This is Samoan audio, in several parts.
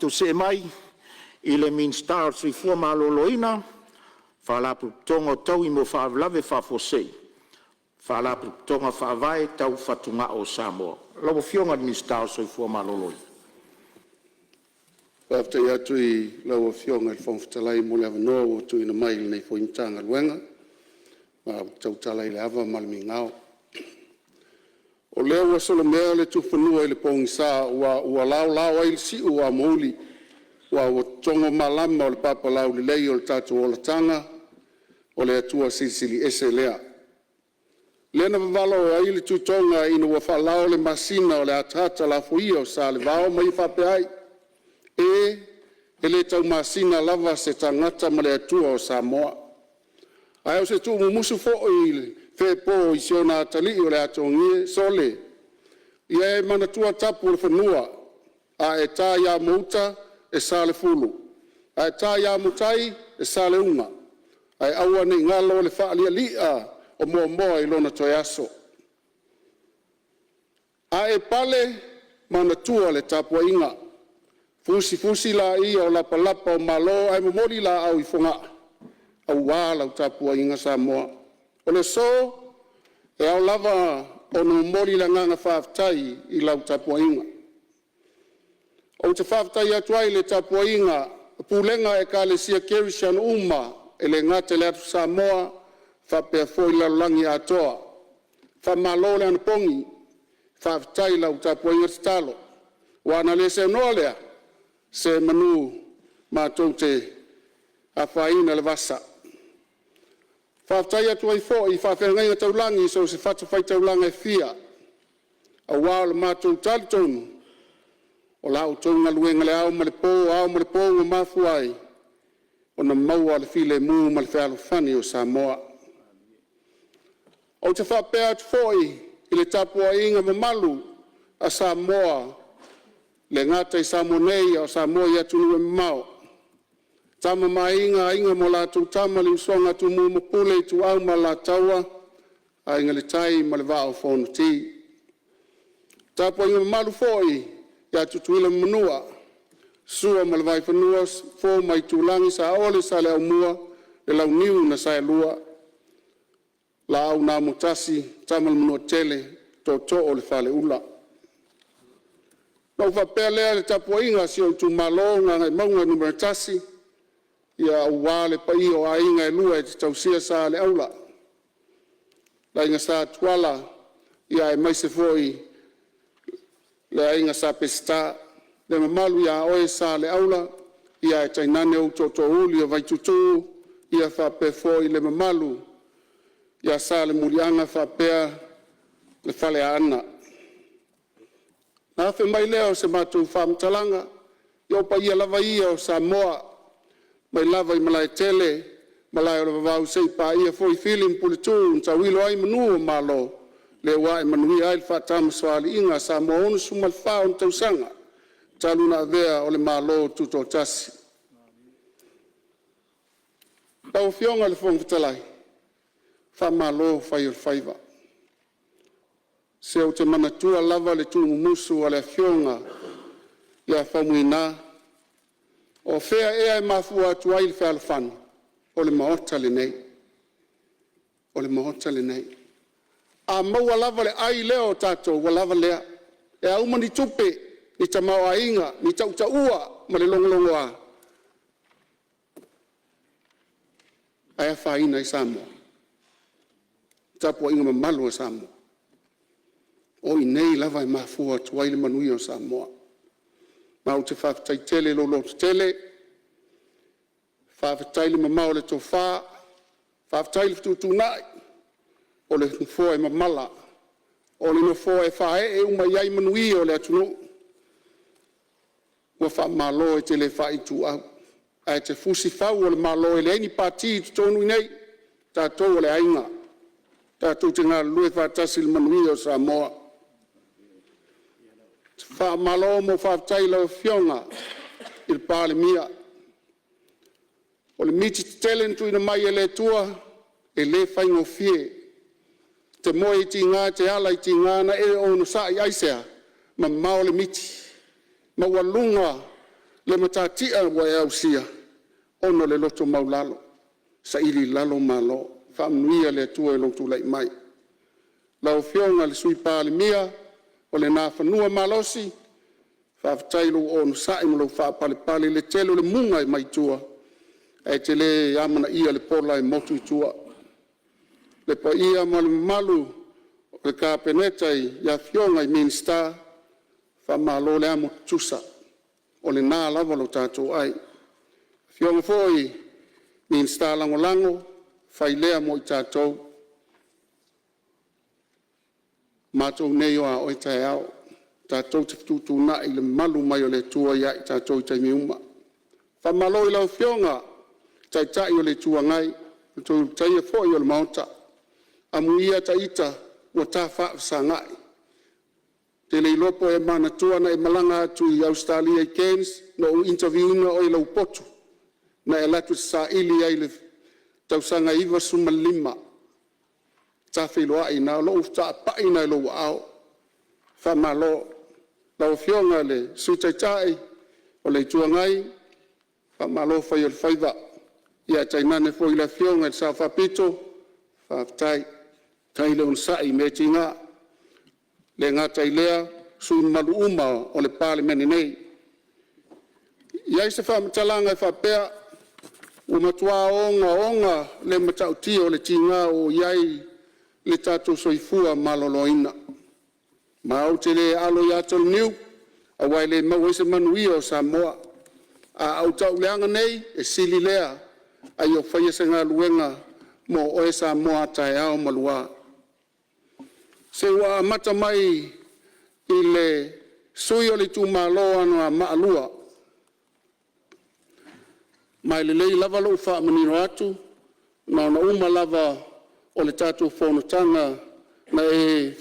Tatou see mai i le Minisita o le Soifua Maloloina, Faalapotopotoga o Taui mo Faalavelave Faafuasei Faalapotopotoga Faavae Tau Fatugao o Samoa. Lau Afioga i le Minisita o le Soifua Maloloina. Faafetai atu i lau Afioga i le Fofoga Fetalai mo le avanoa ua tuuina mai i lenei foi Matagaluega ma ou te tautala i le ava ma le migao. O lea ua solomea le tufanua i le pogisa, aua ua laolao ai le siu o amouli aua ua totogo malama o le papalaulelei o le tatou olataga o le Atua Silisili Ese lea. Lea na vavalo ai le Tuitoga ina ua faalao le masina o le ataata lafoia o Salevao ma ia faapea ai, “E, e le taumasina lava se tagata ma le Atua o Samoa, ae o se tuumumusu foi feepo i si ona atalii o le atogie, sole, ia e manatua tapu o le fanua, a e ta ia Amouta e Salefulu, a e ta ia Amotai e Saleuga, ae aua nei galo le faalialia o Moamoa i lona toe aso. A e pale, manatua le tapuaiga, fusifusi laia o lapalapa o Malo ae momoli laau i Fogaa aua lau tapuaiga Samoa. O le aso, e ao lava ona momoli le agaga faafetai i lau tapuaiga. Ou te faafetai atu ai i le tapuaiga a pulega a Ekalesia Kerisiano uma e le gata i le atu Samoa faapea foi le lalolagi atoa. Faamalo le anapogi, faafetai i lau tapuaiga tatalo. Aua ana le seanoa lea, semanu matou te afaina i le vasa. Faafetai atu ai foi i faafeagaiga taulagi i so o se fatafaitaulaga e fia, aua o le matou talitonu o la outou galuega i le ao ma le po, ao ma le po ua mafua ai ona maua le filemu ma le fealofani o Samoa. Ou te faapea atu foi i le tapuaiga mamalu a Samoa e le gata i Samoa nei a o Samoa i atunuu e mamao, Tama ma Aiga, Aiga ma latou Tama, le usoga a Tumua ma Pule, Ituau ma Alataua, Aiga i le Tai ma le Vaa o Fonoti. Le tapuaiga mamalu foi ia Tutuila ma Manua, Sua ma le Vaifanua, Fofo ma Aitulagi, Saole ma Saleaaumua, le Launiu na Saelua, Laau na Amotasi, Tama a le Manuatele, Tootoo o le Faleula. Ona ou faapea lea i le tapuaiga a si ou itumalo o Gagaemauga 1, ia aua le paia o aiga e lua e tausia Saleaula, le aiga Sa Tuala, aemaise foi le aiga Sa Peseta. Le mamalu ia oe Saleaula, ae tainane ou tootoouli o Vaituutuu faapea foi le mamalu ia Salemuliaga faapea le Faleaana. Ona afe mai lea o se matou faamatalaga, ia o paia lava ia o Samoa mai lava i Malaetele, Malae o le Vavau seia paia foi Fili ma Puletuu na tauilo ai manu o Malo, lea ua ae manuia ai le faatamasoaliiga a Samoa 64 ona tausaga talu ona avea o le Malo Tutoatasi. Lau Afioga i le Fofoga Fetalai, faamalo fai o le faiva. Se ou te manatua lava le tuumumusu a le Afioga ia Faumuina, o fea ea e mafua atu ai le fealofani? O le Maota lenei. O le Maota lenei. A maua lava le ai lea o tatou, ua lava lea. E a uma ni tupe, ni tamaoaiga, ni tautaua ma le logologoa, ae afaina ai Samoa? Le tapuaiga mamalu a Samoa, o i inei lava e mafua atu ai le manuia o Samoa. Ma ou te faafetai tele i lou lototele, faafetai le mamao o le tofa, faafetai le fetuutuunai o le nofoa e mamala, o le nofoa e faaee uma i ai manuia o le atunuu. Ua faamalo e te le faaituau, ae e te fusi fau o le Malo e leai ni Pati i totonu i inei, o tatou o le aiga, tatou te galulue faatasi i le manuia o Samoa. Faamalo ma ou faafetai i lau Afioga i le Palemia. O le miti tetele na tuuina mai e le Atua e le faigofie. E te moe i tiga e te ala i tiga na e onosai aisea? Mamao le miti, maualuga le matatia ua e ausia ona o le loto maualalo, saili i lalo Malo. Faamanuia le Atua i lou tulai mai. Lau Afioga i le Sui Palemia o le Nafanua Malosi, faafetai i lou onosai ma lou faapalepale i le tele o le muga mai tua ae e te le amanaia le pola e motu i tua. Le paia ma le mamalu o le Kapeneta i afioga i Minisita, faamalo le amo tutusa, o lena lava lo tatou ai. Afioga foi i Minisita Lagolago, fai lea mo i tatou, o matou nei o a oe taeao. Tatou te fetuutuunai le mamalu mai o le Atua ia i tatou i taimi uma. Faamalo i lau Afioga i le Taitai o le Itu Agai, o le toe ulutaia foi o le Maota. Amuia ita ua ta faafesagai, ou te le iloa po o e manatua na e malaga atu i Ausetalia i Cairns na ou interview ina oe i lou potu na e alu atu e saili ai i le tausaga e 95. Ta feiloai i ina, o lou faapai lena i lou aao. Faamalo. Lau Afioga i le Sui Taitai o le Itu Agai, faamalo fai o le faiva, ae tainane foi le Afioga i le Sao Faapito, faafetai. Faafetai le onosai i mea e tiga. E le gata i lea o sui usufono mamalu uma o le Palemene nei. E i ai se faamatalaga e faapea, ua matua ogaoga le matautia o le tiga ua oo i ai le tatou soifua maloloina. Ma ou te le alo ia ata o le niu aua e le maua ai se manuia o Samoa. A ou tauleaga nei, e sili lea ae ia faia se galuega mo oe Samoa a taeao ma lua. Se ua amata mai i le sui usufono o le itumalo o Anoamaa 2, ma e lelei lava lou faamanino atu, na ona uma lava o le tatou fonotaga na e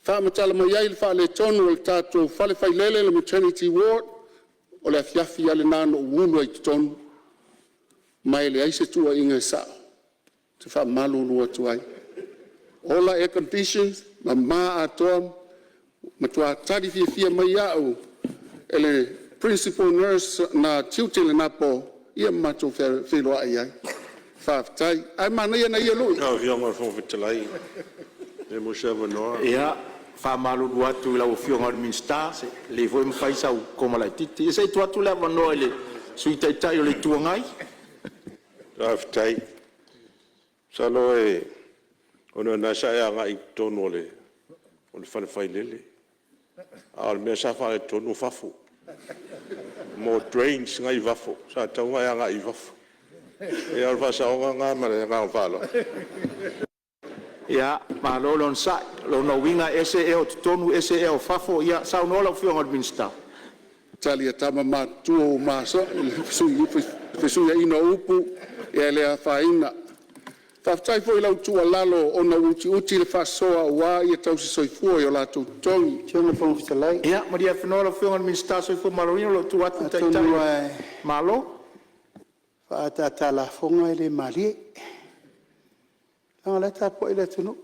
faamatala mai ai le faaletonu o le tatou fale failele le maternity ward. O le afiafi lava lena na ou ulu ai i totonu ma e leai se tuuaiga e sao, ou te faamalulu atu ai. Ola air conditions, mama atoa, matua tali fiafia mai au e le Principal Nurse na tiute i lena po ma matou feiloai ai. Faafetai. Ae manaia nai ia lui. Lau Afioga i le Fofoga Fetalai, pe maua se avanoa. Ia faamalulu atu i lau Afioga i le Minisita, e lelei foi le fai o sau koma laitiiti. Ia se i tuu atu le avanoa i le Sui Taitai o le Itu Agai. Faafetai. Masalo ona o lena sa e agai i totonu o le fale failele, a o le mea sa faaletonu o fafo, mo drains na e i fafo, sa tatau ona e agai i fafo. Ia o le faasaoga lena ma le agaga faaaloalo. Ia malo le onosai, o lona uiga e ese ea o totonu ese ea o fafo. Ia saunoa lau Afioga i le Minisita. Tali a tama matutua ua maea le fesuiaiga o upu, ia e le afaina. Faafetai foi i lau tuualalo ona ua utiuti le faasoa aua tausi soifua i o latou totogi. Ia malie lau Afioga i le Minisita o le Soifua Maloloina o lo o tuu atu le Taitai o le Atonu lava e Malo. faaataata a lafoga e le malie, leaga o la e tapuai le atunuu.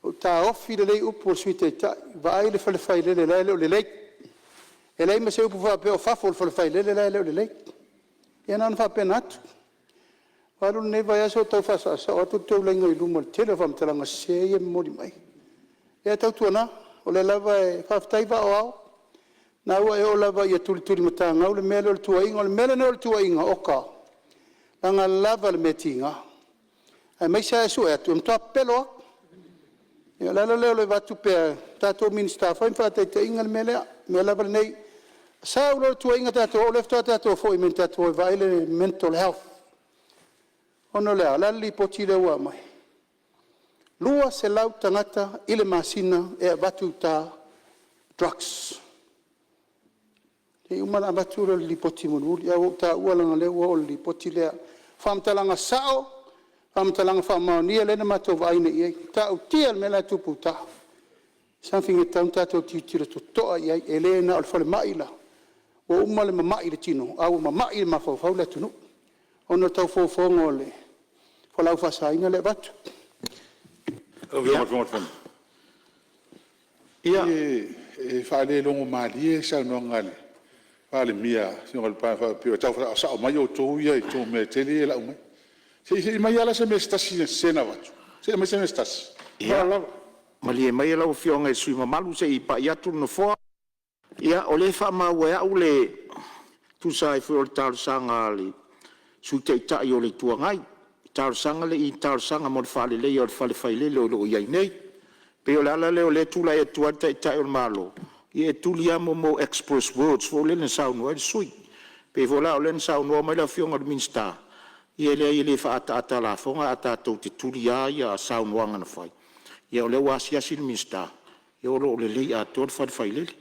Ua ou taofi lelei upu a le Sui Taitai, vaai le fale failele la e le o lelei. E leai ma se upu faapea o fafo o le fale failele la e le o lelei. Ia na ona faapena atu. Ua alu lenei vaiaso o tau faasaosao atu le taulaga i luma i le tele o faamatalaga sese ia e momoli mai. Ae tautuana, o lea lava e… faafetai vaa o ao, o lena ua e oo lava ina tulitulimatagau le mea lea o le tuuaiga. O le mea lenei o le tuuaiga, oka, leaga lava le mea tiga, aemaise lava e sue atu, e matua pepelo lava. Ia o le ala lea o le avatu pea o tatou Minisita, fai ma faataitaiga le mea lea. O le mea lava lenei, sau loa le tuuaiga tatou o, o lea faatoa tatou foi mai na tatou o e vaai le mental health. Ona o le a? O le a le lipoti lea ua aumai? E 200 tagata i le masina e avatu i uta drugs. Se i uma ona avatu lea o le lipoti mulimuli, ae ua ou taua leaga o lea ua oo i le lipoti lea. O faamatalaga sao, faamatalaga faamaonia lea na matou vaai nei i ai. E matautia le mea la e tupu i uta. O something e tatau ona tatou tilotilo totoa i ai, e le na o le falemai la, ua uma le mamai i le tino, a ua mamai i le mafaufau le atunuu ona o le tau fofooga o le fualaau faasaina lea e avatu. Ia, E faalelogomalie le saunoaga Palemia faapea ua tau faasaosao mai outou ia i tou mea tetele ia e lau mai. Se i aumai lava la se mea se tasi sese na avatu. Se i aumai se mea se tasi. Ma le faaaloalo lava. Ia, malie maia lau Afioga i le sui usufono mamalu se i pai atu le Nofoa. Ia, o lea e faamau e au e tusa ai foi o le talosaga a le Sui Taitai o le Itu Agai, i talosaga mo le faaleleia o le fale failele o lo o i ai nei. E pei o le ala lea o lea e tulai atu ai le Taitai o le Malo e tuli lava express words foi lea na saunoa ai le sui usufono. E pei foi la o lea na saunoa mai le Afioga i le Minisita, ia e leai e le faaataata lafoga ae tatou te tuli lava saunoaga na fai. Ia o lea ua asiasi le Minisita, ia o lo o lelei atoa le fale failele.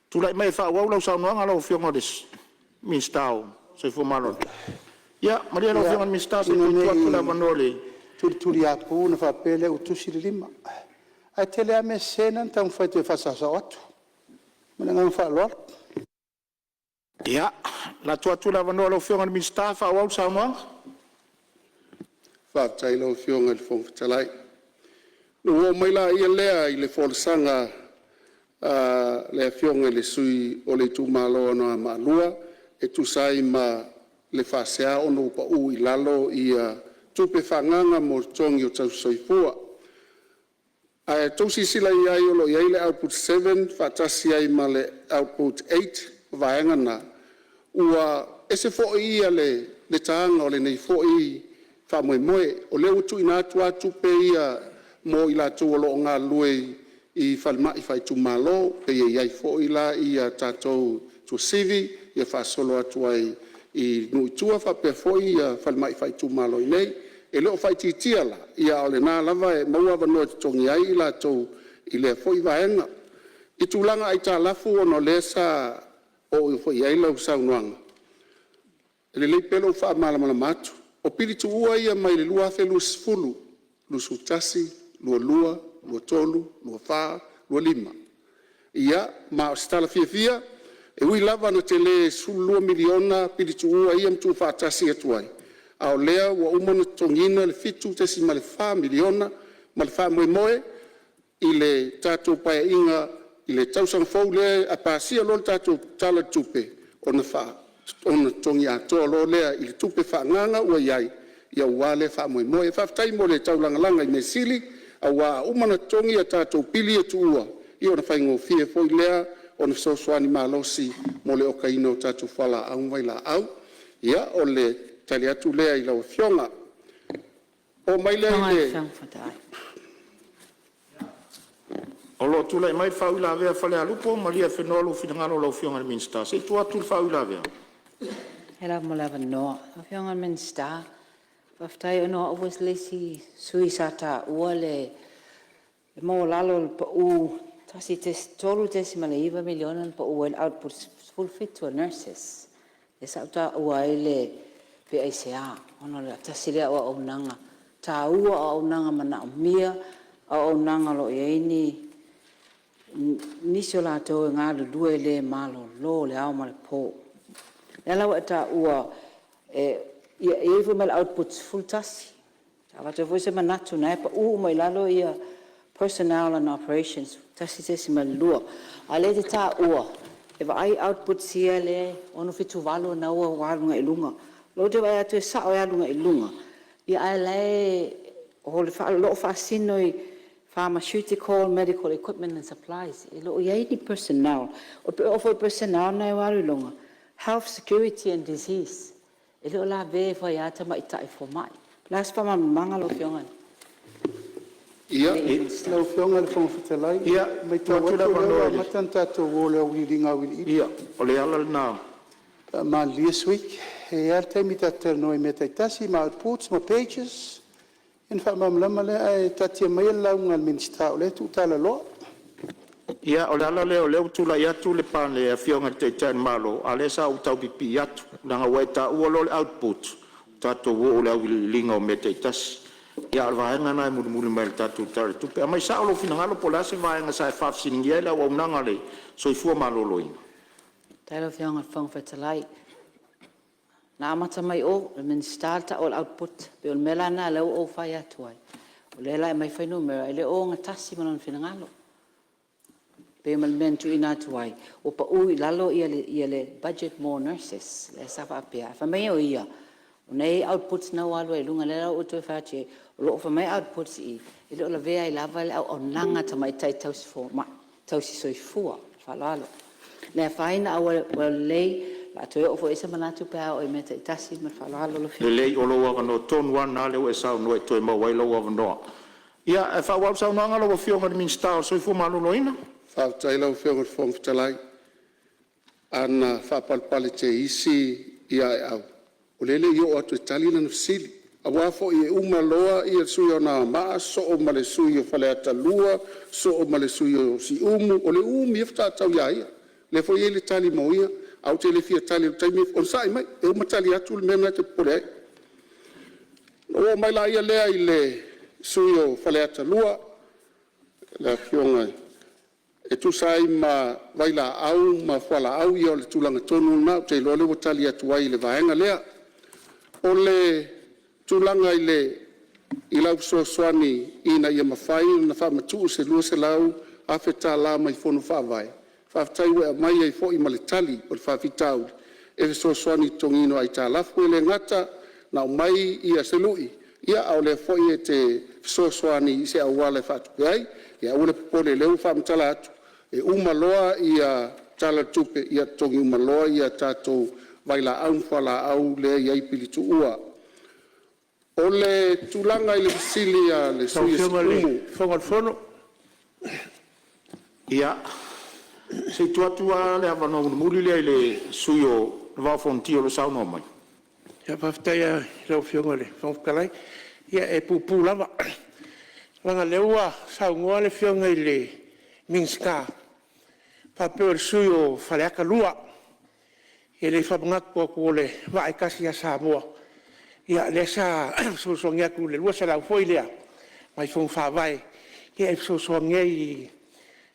Tulai mai e faaauau lau saunoaga lau Afioga i le Minisita o le Soifua Maloloina. Ia malie lau Afioga i le Minisita se i tuu atu le avanoa i le… Ina ne i tulituliapu ona faapea lea ua tusi le lima, ae tele lava mea sese na na taumafai e toe faasaosao atu. Ma le agaga faaaloalo. Ia, lafo atu le avanoa i lau Afioga i le Minisita e faaauau le saunoaga. Faafetai i lau Afioga i le Fofoga Fetalai. Ona ou oo mai lea i le folasaga a le Afioga i le sui usufono o le itumalo Anoamaa 2 e tusa ai ma le faasea ona ua pau i lalo tupe faaagaaga mo totogi o tausisoifua. Ae a outou silasila i ai o lo o i ai le output 7 faatasi ai ma le output 8, o vaega na, ua ese foi le taina o lenei foi faamoemoe. O lea ua tuuina atu lava tupe ia mo i latou o lo o galulue i falemai faaitumalo, pei e i ai foi la tatou i Tuasivi faasolo atu ai i nuu i tua faapea foi falemai faaitumalo i inei. E le o faaitiitia la, a o lena lava e maua avanoa e totogi ai i latou i lea foi vaega. I tulaga aitalafu ona o lea sa oo foi i ai lau saunoaga, e lelei pea lou faamalamalama atu. O pili tuua ia mai le 2020, 2021, 2022, 2023, 2024, 2025. Ia, ma o se tala fiafia, e ui lava ina tele $12 miliona pili tuua ia na tuufaatasi atu ai, a o lea ua uma ona totogiina le $7.4 miliona ma le faamoemoe i le tatou Paeaiga i le tausaga fou lea a pasia loa le tatou Tala o le Tupe, ona totogi atoa loa lea i le tupe faaagaaga ua i ai aua lea faamoemoe. Faafetai mo le taulagalaga i mea sili, aua a uma ona totogi a tatou pili ia tuua, ia ona faigofie foi lea ona fesoasoani malosi mo le okaina o tatou fualaau ma vailaau. Ia, o le tali atu lea i lau Afioga. O'o mai lea i le… O lo o tulai mai le faauilavea a Falealupo. Malie afenoa lou finagalo lau Afioga i le Minisita. Se i tuu atu le faauilavea. Faafetai lava mo le avanoa. Lau Afioga i le Minisita, faafetai ona o au le isi sui usufono sa taua le maualalo o le pau $3.9 miliona na pau ai le output e 17 o nurses. Lea sa ou taua ai le pe aisea, ona o le tasi lea o auaunaga taua, o auaunaga manaomia, o auaunaga o lo o i ai nisi o latou e galulue e le malolo i le ao ma le po. O lea la ua e taua e i ai foi ma le output 11. Sa avatu ai foi se manatu o lena e pau uma i lalo personnel and operations 1.2, a o lea e te taua e vaai outputs ia e 6, 7, 8 lena ua alu agai i luga. O lea ou te vaai atu e sao e alu agai i luga, ae o lo o faasino i pharmaceutical medical equipment and supplies. E le o i ai ni personnel. E oo foi i personnel lena ua alu i luga, health security and disease. E le o lavea ifo ai lava tamaitai fomai. O le a se faamalamalamaga lau Afioga i le Minisita? Lau Afioga i le Fofoga Fetalai, e maitau atu o lea ua amata ona tatou o i le auiliiliga auiliili. Ia, o le ala lena. Faamalilie sui usufono, e i ai lava le taimi tatou te talanoa ai i mea taitasi ma outputs ma pages ona faamalamalama lea. Ae taatia maia le lauga a le Minisita o lea e tuutalaloa. Ia, o le ala lea o lea ua tulai atu le Afioga i le Taitai o le Malo, a o lea sa ou tau pipii atu leaga ua e taua loa le output, tatou oo i le auiliiliga o mea taitasi. Ia a o le vaega lena e mulimuli mai i le tatou Tala o le Tupe. Aumai sao lou finagalo po o le a se vaega sa e faafesiligia ai le auaunaga a le Soifua Maloloina. Faafetai i lau Afioga i le Fofoga Fetalai. Na amata mai o i le Minisita le tau o le output. E pei o le mea la lena o lea ua ou fai atu ai, o lea la e aumai fuainumera e le o ogatasi ma lona finagalo. Pei ma le mea na tuuina atu ai, ua pau i lalo le budget mo nurses lea sa faapea, ae fai mai o ia, o na e i ai outputs na ua alu ai i luga. Lea la ua ou toe fai atu i ai, o lo o fai mai outputs i i, e le o lavea ai lava le auaunaga a tamaitai tausi soifua. Ma le faaaloalo. Le afaina ae ua lelei, o le a toe oo foi i ai se manatu pe a oo i mea taitasi. Ma le faaaloalo. Lelei o lou avanoa tonu lava lena lea ua e saunoa e toe maua ai lou avanoa. Ia, ae faaauau le saunoaga lau Afioga i le Minisita o le Soifua Maloloina. Faafetai i lau Afioga i le Fofoga Fetalai. Ana faapalepale teisi Aeau, o lea e le i oo atu e tali lana fesili, aua foi e uma loa le sui usufono o Anoamaa sosoo ma le sui usufono o Faleata 2, sosoo ma le sui usufono o Siumu, o le umi ai faatoa tau ia ia. O lea foi e i ai le tali mo ia, ae ou te le fia tali i le taimi lenei. Onosai mai, e uma tali atu le mea lena e te popole ai. Ona ou oo mai lea i le sui usufono o Faleata 2, le Afioga e tusa ai ma vailaau ma fualaau. Ia o le tulaga tonu lava lena, ou te iloa o lea ua tali atu ai i le vaega lea. O le tulaga i lau fesoasoani ina ia mafai ona faamatuu se $200,000 mai Fono Faavae, faafetai ua e aumaia ai foi ma le tali o le faafitauli e fesoasoani i le totogiina o aitalafu. E le gata ina aumai se lui, a o lea foi e te fesoasoani i se auala e faatupe ai. Ia aua le popole o lea ua faamatala atu, e uma loa Tala o le Tupe, ia totogi uma loa tatou vailaau ma fualaau lea e i ai pili tuua. O le tulaga i le fesili a le Lau sui Afioga i le usufono o Siumu, Fofoga o le Fono. Ia, se i tuu atu lava le avanoa mulimuli lea i le sui usufono mo le Vaa o Fonoti o lo o saunoa mai. Faafetai lava i lau Afioga i le Fofoga Fetalai. Ia e puupuu lava, leaga o lea ua saunoa le Afioga i le Minisita faapea o le sui usufono o Faleata 2. E le faamanatu atu o le vaa e tasi ia Samoa, ia lea sa fesoasoani atu i le $200,000 foi lea mai Fono Faavae e fesoasoani ai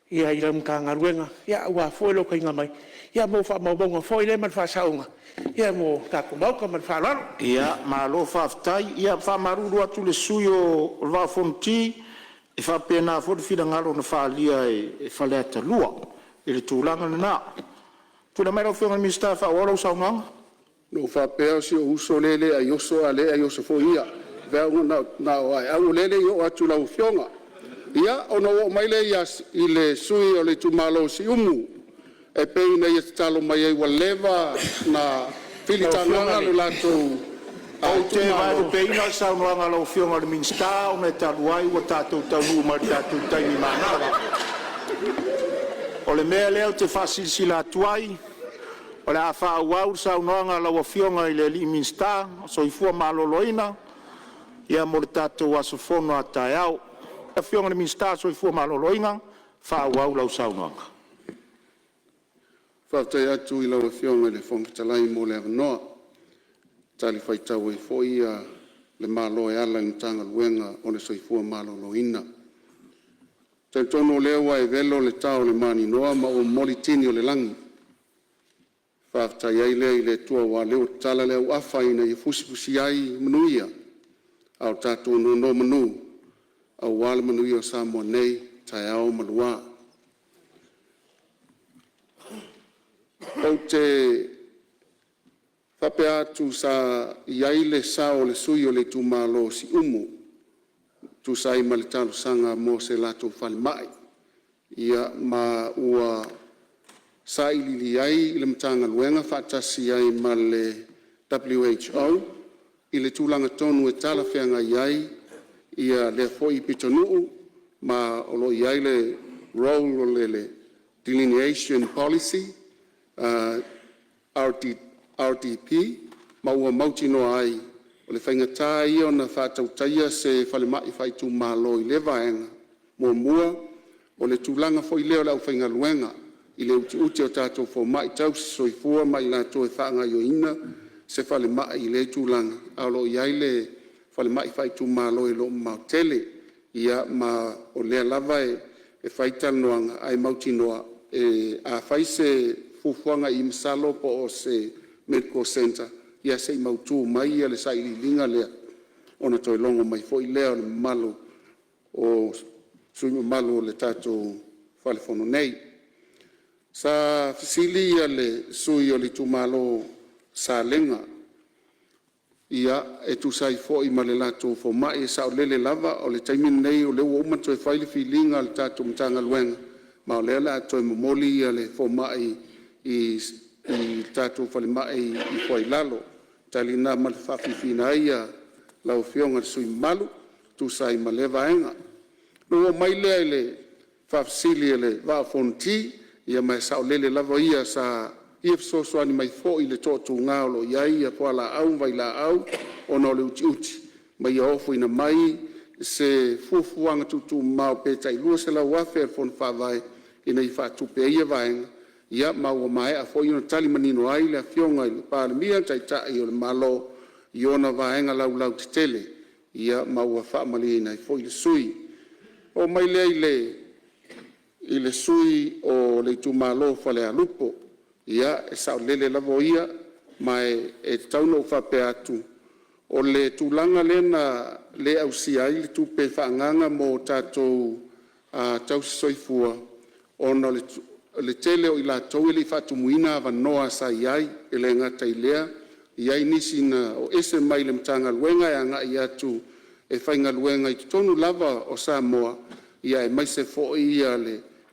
i lau Matagaluega aua foi le okaina mai mo faamaumauga foi lea ma le faasaoga mo le tatou Maota. Ma le faaaloalo. Ia, malo faafetai. E faamalulu atu i le sui usufono o le Vaa o Fonoti, e faapena foi le finagalo na faaalia e Faleata 2 i le tulaga lena. Tulai mai lau Afioga i le Minisita e faaauau lau saunoaga. Na ou faapea o si ou uso lea e le ai oso a o lea e ai oso foi ia. E na o Aeau o lea e le i oo atu i lau Afioga. Ia, ona ou oo mai lea i le sui usufono o le itumalo o Siumu, e pei ona ia tatalo mai ai ua leva ona Lau filitaga Afioga lo latou Ou te itumalo. vaelupeina le saunoaga a lau Afioga i le Minisita, ona e talu ai ua tatou taunuu mai i le tatou taimi manava. O le mea lea ou te faasilasila atu ai, o le a faaauau le saunoaga a lau Afioga i le Minisita o le Soifua Maloloina mo le tatou aso fono a taeao. Lau Afioga i le Minisita mo le Soifua Maloloina, faaauau lau saunoaga. Faafetai atu i lau Afioga i le Fofoga Fetalai mo le avanoa e talifuaitau ai foi le Malo e ala i le Matagaluega o le Soifua Maloloina. Ou te talitonu o lea ua e velo le tao o le maninoa ma ua momoli tini o le lagi, e faafetai ai lea i le Atua aua o lea ua tatala le auafa ina ia fusifusi ai manuia a o tatou nonomanu aua le manuia o Samoa nei, taeao ma lua. Ou te faapea atu sa i ai le sao o le sui usufono o le itumalo o Siumu e tusa ai ma le talosaga mo se latou falemai. Ma ua sailiili ai le Matagaluega faatasi ai ma le WHO i le tulaga tonu e talafeagai ai lea foi pitonuu, ma o lo o i ai le role o le Delineation Policy RDP ma ua mautinoa ai, o le faigata ia ona faatautaia se falemai faaitumalo i lea vaega. Muamua, o le tulaga foi lea o le aufaigaluega i le utiuti o tatou fomai tausi soifua ma i latou e faagaoioina se falemai i lea tulaga, a o lo o i ai le falemai faaitumalo e le o mamao tele. Ia ma o lea lava e fai talanoaga ae mautinoa a fai se fuafuaga i i, masalo po o se medical center, ia se i mautu mai le sailiiliga lea ona toe logo mai foi lea o le mamalu o sui usufono mamalu o le tatou Fono nei. Sa fesili le sui usufono o le itumalo o Salega e tusa ai foi ma le latou fomai. E saolele lava, o le taimi lenei o lea ua uma ona toe fai le filiga a le tatou Matagaluega ma o lea o le a toe momoli le fomai i le tatou falemai i Foailalo. O le tali lena ma le faafiafiaina ai lau Afioga i le sui usufono mamalu e tusa ai ma lea vaega. Ona ou oo mai lea i le faafesili a le Vaa o Fonoti, ia ma e saolele lava ia sa fia fesoasoani mai foi i le toatuga o lo o i ai fualaau ma vailaau ona o le utiuti, ma ia ofoina mai se fuafuaga tuutuumamao pe tai $200,000 a le Fono Faavae ina ia faatupe ai ia vaega. Ia ma ua maea foi ona tali manino ai le Afioga i le Palemia, le Taitai o le Malo i ona vaega laulautetele, ma ua faamalieina ai foi le sui usufono. Ona oo mai lea i le sui usufono o le itumalo o Falealupo. Ia, e saolele lava o ia, ma e tatau ona ou faapea atu, o le tulaga lea na le ausia ai le tupe faaagaaga mo tatou tausisoifua, ona o le tele o i latou e le i faatumuina avanoa sa i ai. E le gata i lea, e i ai nisi na o ese mai le Matagaluega e agai atu e faigaluega i totonu lava o Samoa, aemaise foi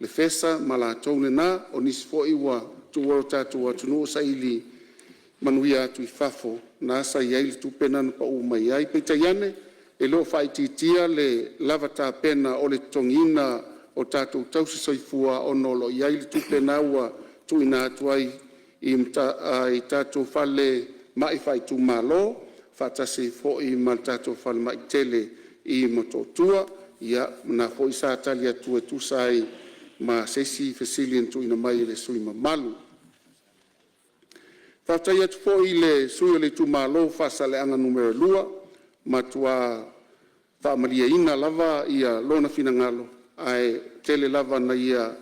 le FESA ma latou na. O nisi foi ua tuua le tatou atunuu saili manuia atu i fafo, lena sa i ai le tupe lena na pau mai ai. Peitai ane, e le o faaitiitia le lava tapena o le totogiina o tatou tausisoifua ona o lo o i ai le tupe lena ua tuuina atu ai i tatou falemai faaitumalo, faatasi ai foi ma le tatou falemai tele i Motootua. Ia, o lena foi sa tali atu e tusa ai ma se isi fesili na tuuina mai e le sui usufono mamalu. Faafetai atu foi i le sui usufono o le itumalo mo Faasaleleaga 2, ua matua faamalieina lava lona finagalo, ae tele lava ina ia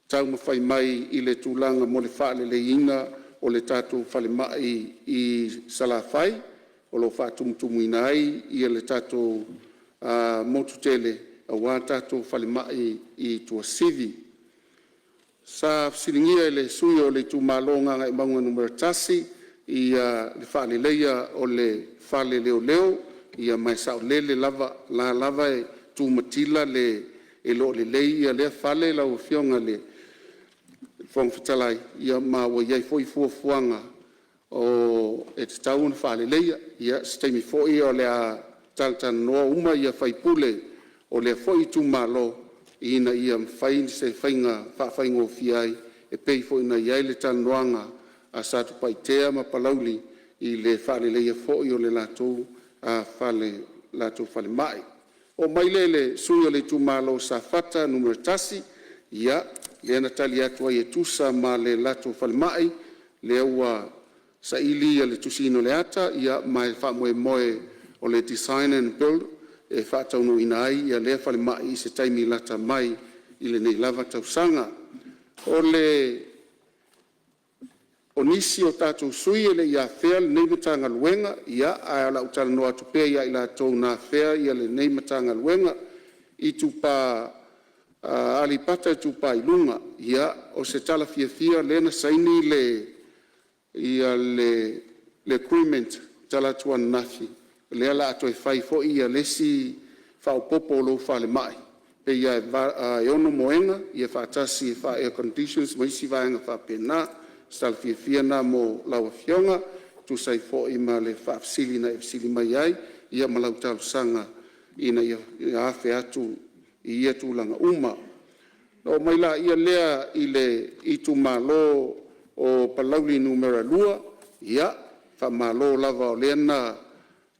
taumafai mai i le tulaga mo le faaleleiina o le tatou falemai i Salafai, o lo o faatumutumuina ai le tatou motu tele aua tatou falemai i Tuasivi. Sa fesiligia e le sui usufono o le itumalo o Gagaemauga 1 le faaleleia o le fale leoleo, ia ma e saolele lava, o la e lava e tu matila e le o lelei lea fale lau Afioga i le Fofoga Fetalai, ma ua i ai foi fuafuaga e tatau ona faaleleia. Ia, o se taimi foi o le a talatalanoa uma sui usufono o lea foi itumalo ina ia mafai se faiga e faafaigofie ai e pei foi ona i ai le talanoaga a Satupaitea ma Palauli i le faaleleia foi o le latou falemai. O'o mai lea i le sui usufono o le itumalo o Safata 1, ia, lea na tali atu ai e tusa ma le latou falemai, lea ua saili le tusiina o le ata, ma e faamoemoe o le design and build e faataunuuina ai lea falemai i se taimi lata mai i lenei lava tausaga. O nisi o tatou sui usufono e le i afea lenei Matagaluega, ia ae o le a ou talanoa atu pea ia i latou na afea lenei Matagaluega. Aleipata Itupa i Luga, ia o se tala fiafia lea na saini le agreement talaatu ananafi, lea o le a toe fai foi le isi faaopoopo o lou falemai, pei lava e 6 moega faatasi e faa-air-condition ma isi vaega faapena. O se tala fiafia lena mo lau Afioga e tusa ai foi ma le faafesili na e fesili mai ai ma lau talosaga ina ia afe atu i ia tulaga uma. Ona oo mai lea i le itumalo o Palauli 2, ia, faamalo lava o lea na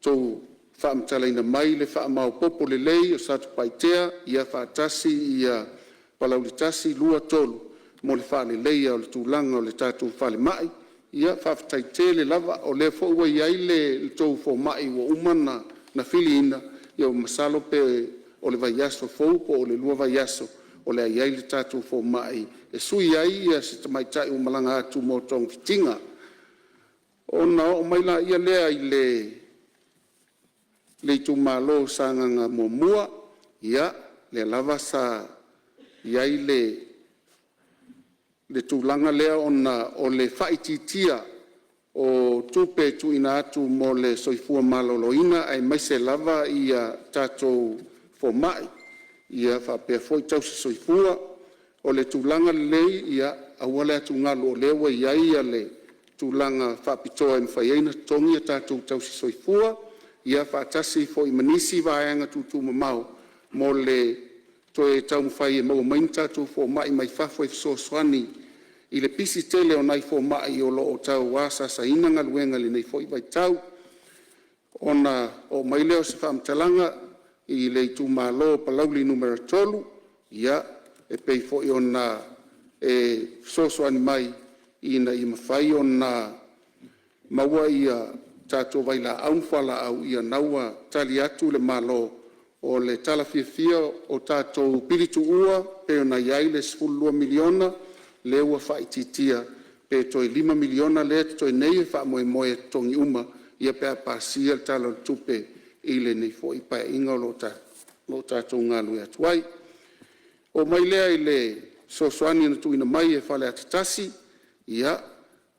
outou faamatalaina mai le faamaopoopo lelei o Satupaitea faatasi Palauli 1, 2, 3 mo le faaleleia o le tulaga o le tatou falemai. Ia faafetai tele lava. O lea foi ua i ai le tou fomai ua uma ona filiina, ia masalo pe o le vaiaso fou po o le lua vaiaso o le a i ai le tatou fomai e sui ai se tamaitai ua malaga atu mo togafitiga. Ona oo mai lea i le itumalo o Sagaga 1, ia, lea lava sa i ai le le tulaga lea ona o le faaitiitia o tupe e tuuina atu mo le Soifua Maloloina aemaise lava tatou fomai faapea foi tausisoifua. O le tulaga lelei, aua le atugalu o lea ua i ai le tulaga faapitoa e mafai ai ona totogi a tatou tausisoifua faatasi foi ma nisi vaega tuutuumamao mo le toe taumafai e maua mai ni tatou fomai mai fafo e fesoasoani i le pisi tele o nai fomai o lo o tau asasaina galuega i lenei foi vaitau. Ona oo mai lea o se faamatalaga i le itumalo o Palauli 3, e pei foi ona e fesoasoani mai ina ia mafai ona maua tatou vailaau ma fualaau, ia lena ua tali atu le Malo. O le tala fiafia o tatou pili tuua pei ona i ai le $12 miliona lea ua faaitiitia pe toe $5 miliona lea e totoe nei e faamoemoe e totogi uma pe a pasia le Tala o le Tupe i lenei foi Paeaiga o lo o tatou galulue atu ai. O'o mai lea i le fesoasoani na tuuina mai e Faleata 1, ia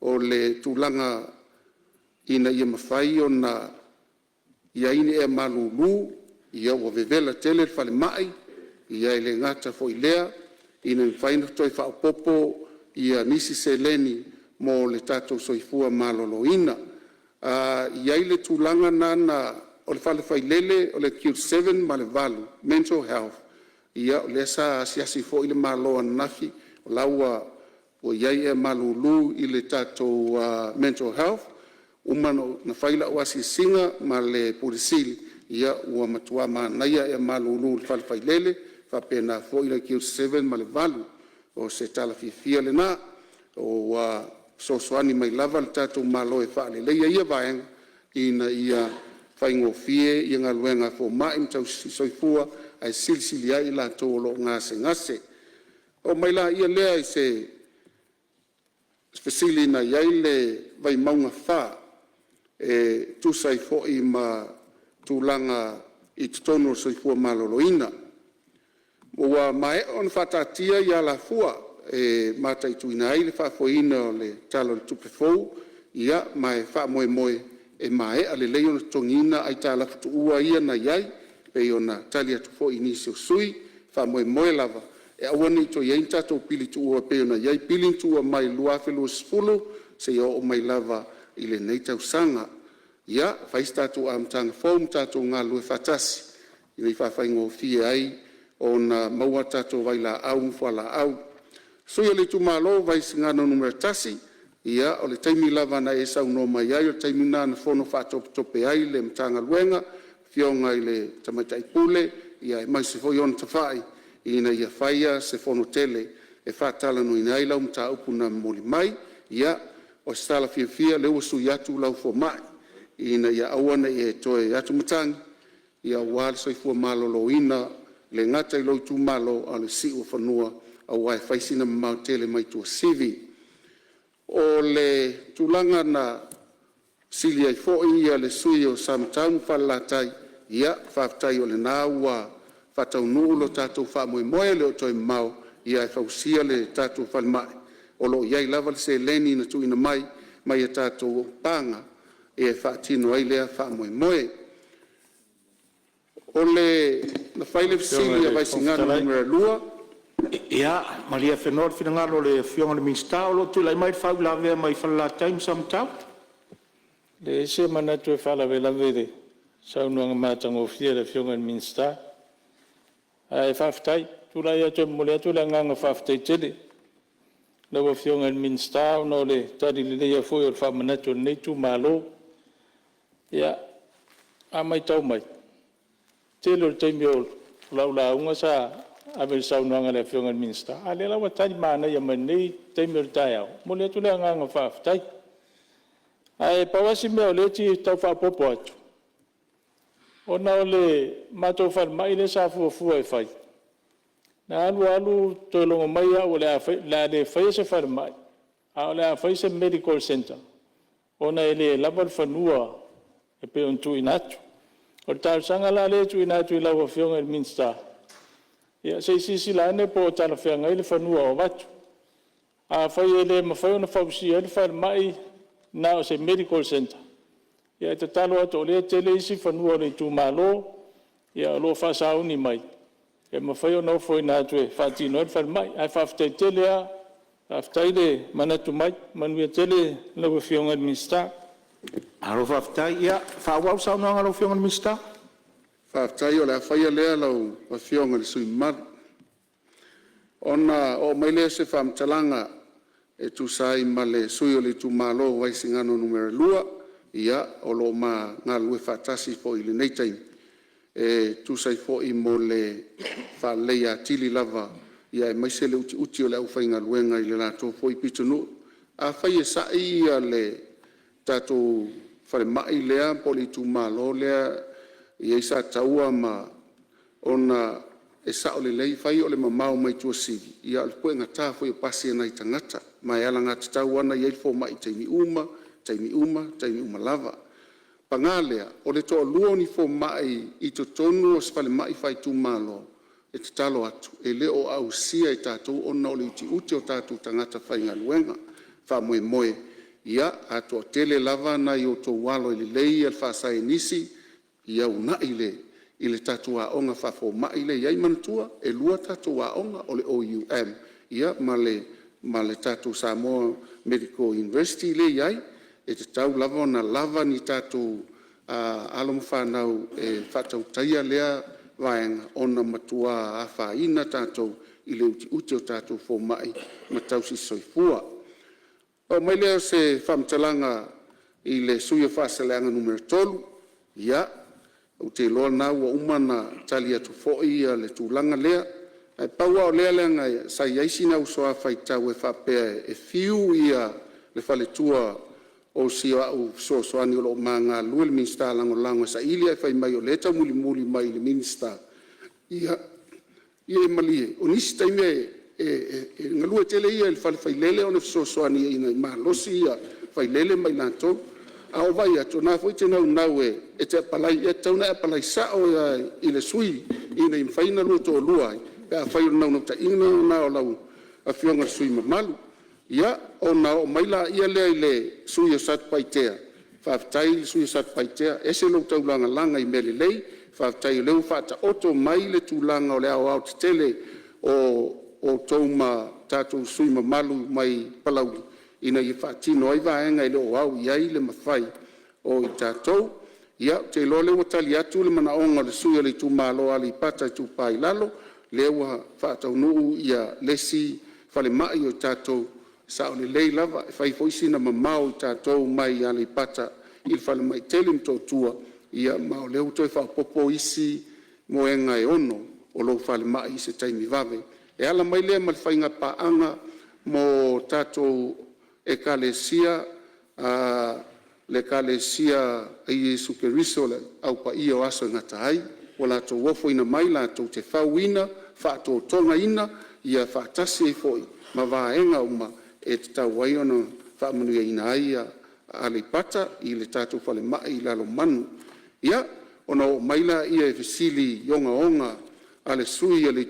o le tulaga ina ia mafai ona i ai ni ea malulu, ua vevela tele le falemai, e le gata foi i lea ina ia mafai ona toe faaopoopo nisi seleni mo le tatou soifua maloloina. E i ai le tulaga lena o le fale failele o le ACUTE 7 ma le 8 Mental Health, o lea sa asiasi foi le Malo ananafi o la ua i ai ea malulu i le tatou Mental Health. Ua uma ona fai lau asiasiga ma le Pule Sili, ua matua manaia ea malulu i le fale failele faapena foi le ACUTE 7 ma le 8. O se tala fiafia lena ua fesoasoani mai lava le tatou Malo e faaleleia ia vaega ina ia faigofie galuega a fomai ma tausisoifua ae silisili ai i latou o lo o gasegase. O'o mai lea i se fesili na i ai le Vaimauga 4 e tusa ai foi ma tulaga i totonu o le soifua maloloina. Ua maea ona faataatia alafua e mataituina ai le faafoeina o le Tala o le Tupe fou, ma e faamoemoe e maea lelei ona totogiina aitalafu tuua ia na i ai e pei ona tali atu foi i nisi o sui usufono. E faamoemoe lava e aua ne i toe i ai ni tatou pili tuua e pei ona i ai pili na tuua mai le 2020 seia oo mai lava i lenei tausaga. Ia fai se tatou amataga fou ma tatou galulue faatasi ina ia faafaigofie ai ona maua tatou vailaau ma fualaau. Le sui usufono o le itumalo mo Vaisigano 1, ia o le taimi lava na e saunoa mai ai o le taimi lena na fono faatopetope ai le Matagaluega, le Afioga i le Tamaitai Pule aemaise foi ona tafai ina ia faia se fonotele e faatalanoaina ai lau mataupu na momoli mai. Ia, o se tala fiafia o lea ua sui atu lau fomai ina ia aua ne i e toe atumatagi aua le soifua maloloina e le gata i lou itumalo a o le siuofanua aua e fai sina mamao tele mai Tuasivi. O le tulaga na fesili ai foi le sui usufono o Samatau ma Falelatai, ia faafetai o lena ua faataunuu lo tatou faamoemoe e le o toe mamao e fausia le tatou falemai. O lo o i ai lava le seleni na tuuina mai mai a tatou paga e faatino ai lea faamoemoe. Na fai le fesili a Vaisigano 2 Ia malie afenoa le finagalo o le Afioga i le Minisita o lo o tulai mai le faauilavea mai Falelatai ma Samatau. E leai se manatu e faalavelave i le saunoaga matagofie a le Afioga i le Minisita. Ae faafetai. E tulai atu e momoli atu le agaga faafetai tele i lau Afioga i le Minisita ona o le tali lelei foi o le faamanatu o lenei itumalo. Ia, a matau mai, o le tele o le taimi o lau lauga sa ave i le saunoaga a le Afioga i le Minisita, a o lea la ua tali manaia mai i lenei taimi o le taeao. E momoli atu le agaga faafetai. Ae pau lava si mea o lea e fia tau faaopoopo atu, ona o le matou falemai lea sa fuafua e fai, na alu alu toe logo mai au o le a le faia se falemai, ae o le a fai se medical centre ona e le lava le fanua e pei ona tuuina atu. O le talosaga la lea e tuuina atu i lau Afioga i le Minisita, ia se i silasila ane po o talafeagai le fanua o avatu. Afai e le mafai ona fausia ai le falemai na o se medical centre, ia e tatalo atu o lea e tele isi fanua o le itumalo o lo o faasauni mai e mafai ona ofoina atu e faatino ai le falemai. Ae faafetai tele lava, faafetai le manatu mai. Manuia tele lau Afioga i le Minisita. Malo faafetai. Ia faaauau le saunoaga a lau Afioga i le Minisita. Faafetai o le a faia lea lau Afioga i le sui usufono mamalu. Ona oo mai lea o se faamatalaga e tusa ai ma le sui usufono o le itumalo o Vaisigano Nu.2, ia o lo o ma galulue faatasi foi i lenei taimi e tusa ai foi mo le faaleleia atili lava aemaise le utiuti o le aufaigaluega i le latou foi pitonuu. Afai e sa'i le tatou falemai lea po o le itumalo lea e i ai Sataua ma… ona e sao lelei, e fai o le mamao mai Tuasivi, a o le puegata foi o pasi a nai tagata, ma e alagatatau lava ona i ai le fomai i taimi uma, taimi uma, taimi uma lava. Paga lea, o le toalua o ni fomai i totonu o se falemai faaitumalo, e tatalo atu, e le o ausia e tatou ona o le utiuti o tatou tagata faigaluega. Faamoemoe, a toatele lava nai o outou alo e lelei le faasaienisi, ia uunai i le tatou aoga faafomai lea e i ai. Manatua, e lua tatou aoga, o le OUM ma le tatou Samoa Medical University lea e i ai. E tatau lava ona lava ni tatou alo ma fanau e faatautaia lea vaega, ona e matua afaina tatou i le utiuti o tatou fomai ma tausisoifua. Ona oo mai lea o se faamatalaga i le sui usufono mo Faasaleleaga 3, ia, ou te iloa o lena ua uma ona tali atu foi le tulaga lea. Ae pau lava o lea leaga sa i ai sina uso a faitau e faapea e fiu le faletua o si au fesoasoani o lo o ma galulue, le Minisita Lagolago e saili ae fai mai o lea e taumulimuli mai i le Minisita. Ia malie, o nisi taimi e galue tele ia i le fale failele ona fesoasoani ina ia malosi failele ma i latou. A ou vaai atu o lena foi e te naunau e te apalai, ia e tatau ona e apalai sao lava i le sui ina ia mafai ona oulua toalua ai, pe afai o le naunautaiga lena o lau Afioga i le sui usufono mamalu. Ia, ona oo mai lea i le sui usufono mo Satupaitea, faafetai le sui usufono mo Satupaitea, e ese lou taulagalaga i mea lelei. Faafetai o lea ua faataoto mai le tulaga o le aoaotetele o outou ma tatou sui usufono mamalu mai Palauli ina ia faatino ai vaega e le o au i ai le mafai o i tatou. Ia, ou te iloa o lea ua tali atu le manaoga o le sui usufono o le itumalo o Aleipata Itupa i Lalo, lea ua faataunuu le isi falemai o tatou, e sao lelei lava, e fai foi sina mamao o tatou mai Aleipata i le falemai tele i Motootua, ma o lea ua toe faaopoopo isi moega e 6 o lou falemai i se taimi vave. E ala mai lea ma le faigapaaga mo tatou Ekalesia, le Ekalesia a Iesu Keriso o le Au Paia o Aso e Gata ai, ua latou ofoina mai latou te fauina, faatotogaina ia faatasi ai foi ma vaega uma e tatau ai ona faamanuiaina ai Aleipata i le tatou falemai i Lalomanu. Ia, ona oo mai lea i fesili ogaoga a le sui usufono o le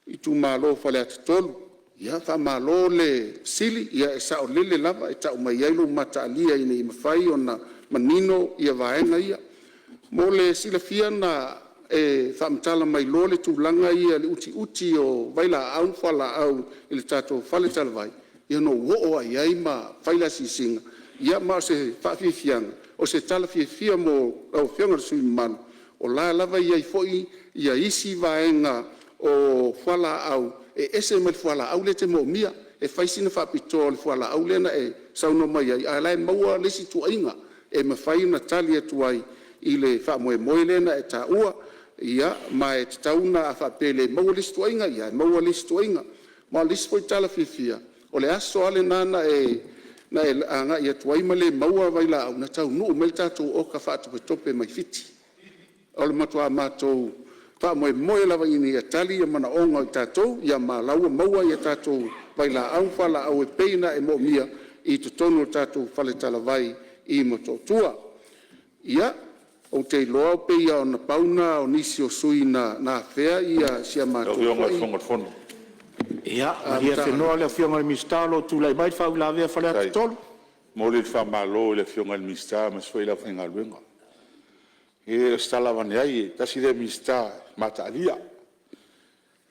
itumalo o Faleata 3. Ia faamalo le fesili, e saolele lava, e tau mai ai lou mataalia ina ia mafai ona manino vaega ia. Mo le silafia na e faamatala mai loa le tulaga lea i le utiuti o vailaau ma fualaau i le tatou faletalavai, ia ona ou oo lava i ai ma fai le asiasiga. Ia ma o se faafiafiaga, o se tala fiafia mo lau Afioga i le sui usufono mamalu, o la e lava e i ai foi isi vaega o fualaau e ese mai le fualaau lea e te moomia. E fai sina faapitoa o le fualaau lea na e saunoa mai ai, a o la e maua le isi ituaiga e mafai ona tali atu ai i le faamoemoe lea na e taua. Ia, ma e tatau ona a faapea e le maua le isi ituaiga, ia e maua le isi ituaiga. Ma o le isi foi tala fiafia, o le aso lava lena na e agai atu ai ma le maua vailaau, na taunuu mai le tatou oka faatopetope mai Fiti. O le matua matou faamoemoe lava ina ia tali manaoga o i tatou, ma o la ua maua tatou vailaau ma fualaau e pei ona e moomia i totonu o le tatou faletalavai i Motootua. Ia, ou te iloa pei lava na pau lena o nisi o sui usufono na afea si a matou foi... Ia malie afenoa le Afioga i le Minisita o lo o tulai mai le faauilavea a Faleata 3. E momoli le faamalo i le Afioga i le Minisita aemaise foi le aufaigaluega. E le o se tala avane ai, tasi lea Minisita mataalia,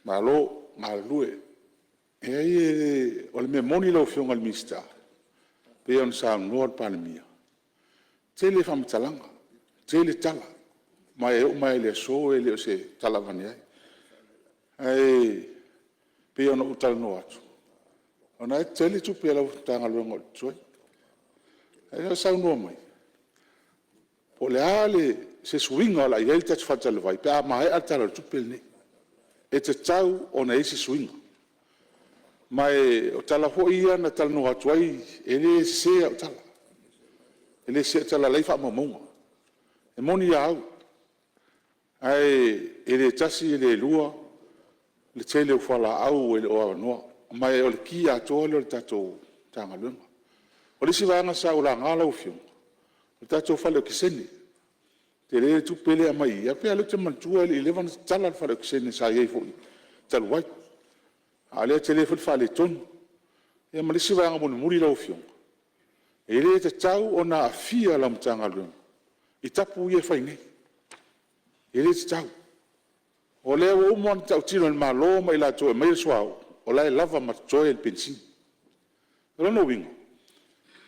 malo galulue. Leai o le mea moni lau Afioga i le Minisita, pei ona saunoa le Palemia, e tele faamatalaga, tele tala, ma e oo mai lava i le aso e le o se tala avane ai. Ae pei ona ou talanoa atu, o lena e tele tupe a lau Matagaluega o totoe. A o lea e saunoa mai, po o le a se suiga o le a i ai le tatou faletalavai pe a maea le Tala o le Tupe lenei. E tatau ona i ai se suiga. Ma o tala foi ia na talanoa atu ai, e le sese au tala, e le sese au tala o la e i ai faamaumauga. E moni a au, ae le tasi e le lua le tele o fualaau e le o avanoa, ma o le ki atoa lea o le tatou Matagaluega. O le isi vaega sa ou laga lau Afioga, o le tatou fale okesene. E tele le tupe lea e aumai i i, ae pei lava o lea ou te manatua e le i leva ona tatala le fale okesene sa i ai foi talu ai, a o lea e tele foi le faaletonu. Ia ma le isi vaega mulimuli lau Afioga, e le tatau ona aafia lau Matagaluega i tapu ia e fai nei, e le tatau. O lea ua uma ona tautino e le Malo ma i latou e aumaia le suauu, o la e lava ma totoe le penisini. O lona uiga,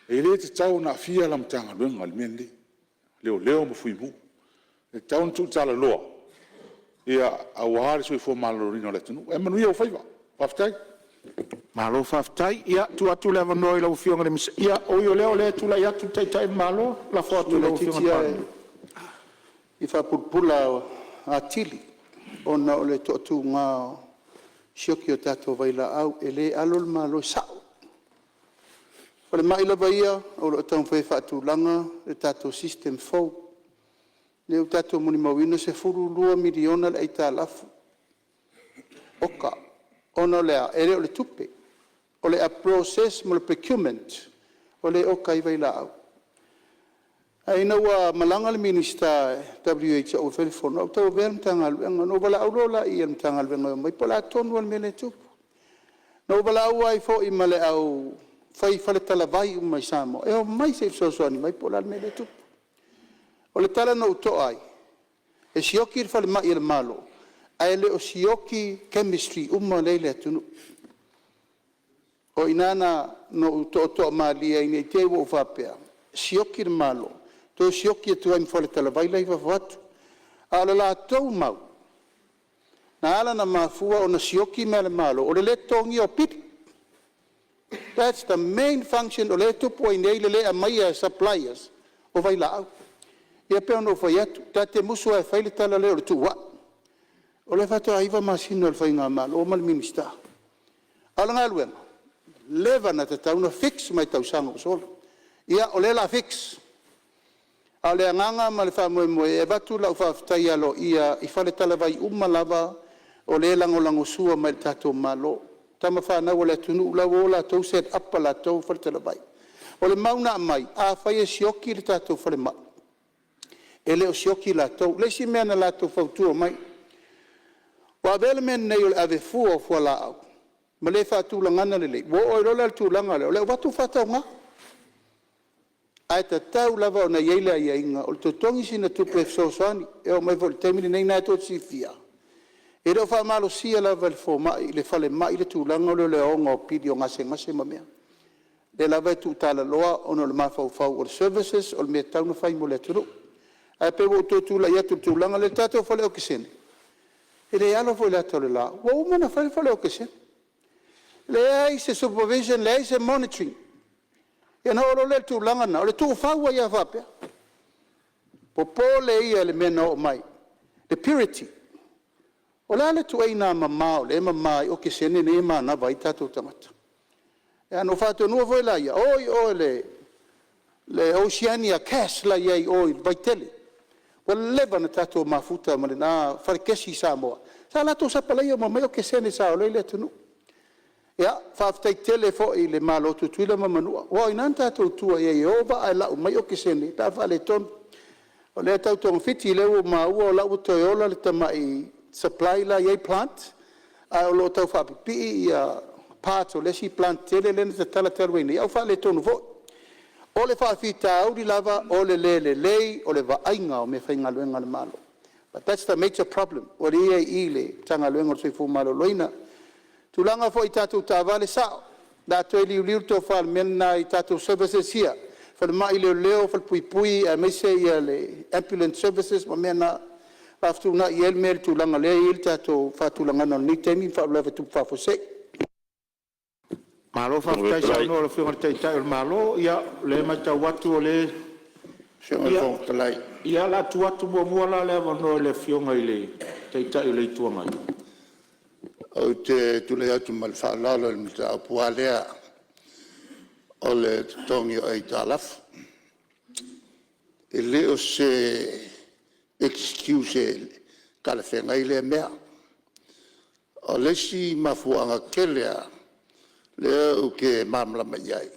e le tatau ona aafia lau Matagaluega i le mea lenei, Leoleo ma Fuimu. E tatau ona tuutalaloa aua le soifua maloloina o le atunuu. Ae manuia ou faiva. Faafetai. Malo faafetai. Ia, tuu atu le avanoa i lau Afioga i le Minisita. Ui o lea, o lea e tulai atu le Taitai o le Malo, lafo atu i lau Afioga i le Palemia. E faapulapula atili ona o le toatuga o le sioki o tatou vailaau. E le alo le Malo, e sao. O le falemai lava ia o lo o taumafai e faatulaga le tatou system fou. O lea ua tatou molimauina e $12 miliona le aitalafu, oka. Ona o le a? E le o le tupe, o le process ma le procurement o lea e oka ai vailaau. Ae ina ua malaga le Minisita WHO e fai le fono, ae ua tauavea le Matagaluega. Ona ou valaau loa lea i le Matagaluega e omai, po o le a tonu lava le mea lea e tupu. Na ou valaau ai foi ma le au fai faletalavai uma i Samoa, e omai se i fesoasoani mai po o le a le mea lea e tupu. O le tala na ou to'a ai, e sioki le falemai a le Malo, ae le o sioki chemistry uma la e i le atunuu. O i ina na ou toatoa malie ai ne i te i ua ou faapea, sioki le Malo, toe sioki atu ai ma faletalavai la e i fafo atu. A o le latou mau, na ala ona mafua ona sioki mea a le Malo, o le le totogia o pili. That's the main function o lea e tupu ai nei le le aumaia e suppliers o vailaau. Ia pei ona ou fai atu, ta te musu lava e fai le tala lea o le tuuai. O lea faatoa 9 masina o le faigamalo ma le Minisita. A o le galuega, ua leva ona tatau ona fix mai tausaga ua sola. Ia o lea o le a fix. A o le agaga ma le faamoemoe, e avatu lau faafetai aloaia i faletalavai uma lava o lea e lagolagosua mai i le tatou Malo, o tama fanau a le atunuu la e ua o latou set up a latou faletalavai. O le mau na aumai, afai e sioki le tatou falemai, e le o sioki latou. O le isi mea na latou fautua mai, ua avea le mea lenei o le ave fua o fualaau ma le faatulagaga lelei, ua oo ai loa la i le tulaga lea o le avatu faatauga. Ae tatau lava ona i ai le aiaiga o le totogi sina tupe e fesoasoani. E oo mai foi i le taimi lenei o lena tou te silafia, e le o faamalosia lava e le fomai le falemai le tulaga lea o le aoga o pili o gasegase ma mea. O lea lava e tuutalaloa ona o le mafaufau o le services o le mea e tatau ona fai mo le atunuu. Ae pei ua ou toe tulai atu i le tulaga lea. O le tatou fale okesene, e le alo foi i le ata o le la, ua uma ona fai le fale okesene, leai se supervision leai se monitoring. Ia ona oo loa lea i le tulaga lena o le tuufau ai lava faapea. Popole ia i le mea na oo mai, le purity. O le a le ituaiga mama o lea e mama ai okesene nei e manava ai tatou tagata? Ia ona ou faatonuina foi lea, o i o i le Oceania Gas la e i ai i o i Vaitele. Ua leva ona tatou mafuta ma lena fale kesi i Samoa, sa latou sapalaia uma mai okesene sa ola ai le atunuu. Ia, faafetai tele foi i le malo o Tutuila ma Manua, aua o i ina na tatou tua i ai e o vaa e lau mai okesene pe a faaletonu. O lea e tau togafiti, o lea ua ou maua o la e ua toe ola le tamai supply la e i ai plant, Ae o lo o tau faapipii parts o le isi plant tele lea na tatala talu ai nei, a ua faaletonu foi. O le faafitauli lava o le le lelei o le vaaiga o meafaigaluega a le Malo. But that's the major problem ua i ai i le Matagaluega o le Soifua Maloloina. O le tulaga foi i tatou taavale, e sao, o le a toe liuliu le tofa i le mea lena i tatou services ia, falemai, leoleo, falepuipui aemaise le ambulance services ma mea na, o le a fetuunai ai le mea i le tulaga o lea e i ai le tatou faatulagaga i lenei taimi ma faalavelave tupu faafuasei. Malo faafetai saunoa i lau Afioga i le Taitai o le Malo. Ia, o lea e matau atu o lea… Ia, o le a tuu atu muamua la le avanoa i le Afioga i le Taitai o le Itu Agai. Ou te tulai atu ma le faaaloalo i le mataupu lava lea o le totogi o aitalafu. E le o se excuse talafeagai lea mea. O le isi mafuaaga tele lava lea ou te malamalama i ai,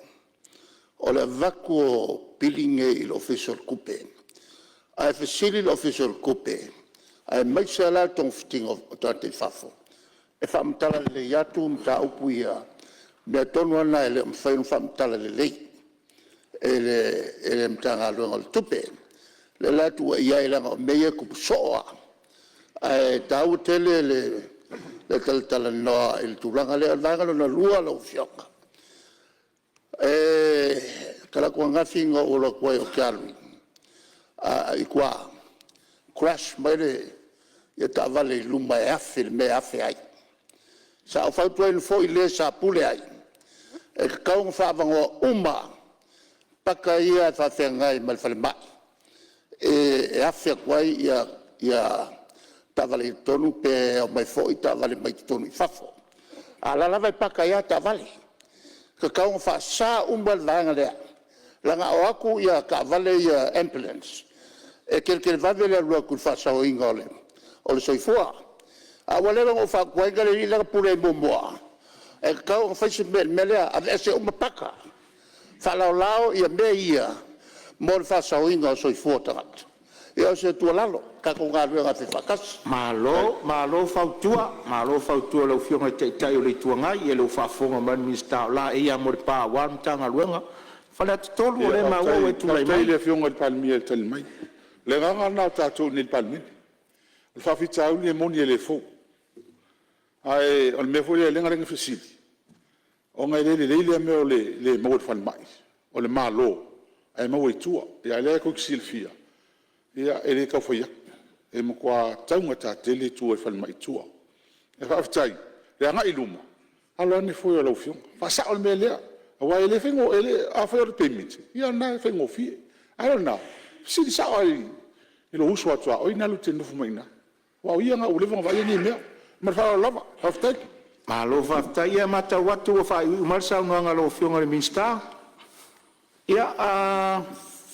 o le avatu o pili nei i le Ofisa o le Tupe, ae fesili le Ofisa o le Tupe aemaise lava la le togafitiga o tagata i fafo, e faamatala lelei atu mataupu ia, o mea tonu lava na e le o mafai ona faamatala lelei e le Matagaluega o le Tupe. O lea la e tuuaia ai leaga o mea ia e tupu soo lava, ae taua tele le talatalanoa i le tulaga lea. O le vaega lona lua lau Afioga, o le talaatu ananafi na ou alu atu ai ou te alu i tua, crash mai le taavale i luma e afe i le mea e afe ai. Sa ou fautuaina foi le sa pule ai, e tatau ona faaavanoa uma paka ia e faafeagai ma le falemai e afe atu ai taavale i totonu pe omai foi taavale mai totonu i fafo. A o la e lava e paka ai lava taavale. E tatau ona faasa uma le vaega lea, leaga a o atu taavale ia ambulance, e televaveve le alu atu i le faasaoina o le soifua. A ua leva ona ou fautuaina le alii la na pule ai muamua, e tatau ona fai se mea i le mea lea, aveese uma paka, faalaolao mea ia mo le faasaoina o soifua o tagata. Ia o se tuualalo, tatou galuega e faifaatasi. Malo, malo fautua. Malo fautua i lau Afioga i le Taitai o le Itu Agai. Ia o lea ua faafofoga mai le Minisita o laei lava mo le pa aua le Matagaluega. Faleata 3, o lea ua maua ua e tulai mai. Faafetai i le Afioga i le Palemia i le tali mai. O le agaga lena o tatou i inei i le Palemene. O le faafitauli e moni e le fou, ae o le mea foi lea e ala ona fesili, ona e le lelei lea mea o le le maua i le falemai o le Malo ae maua i tua. A o lea tou te silafia, e le tau fai atu, e matua taugata tele tua i falemai i tua. Ae faafetai i le agai i luma, alo ane foe o lau Afioga, faasao le mea lea. Aua e le faigofie. Afai o le payment, ia o lena e faigofie. A o lena, fesili sao lava i lou uso a tuaoi lena e te nofo mai i ina, aua o ia lena ua leva ona vaaia nei mea. Ma le faaaloalo lava. Faafetai. Malo faafetai. Ia, e matau atu ua faaiuiu mai le saunoaga a lau Afioga i le Minisita. Ia,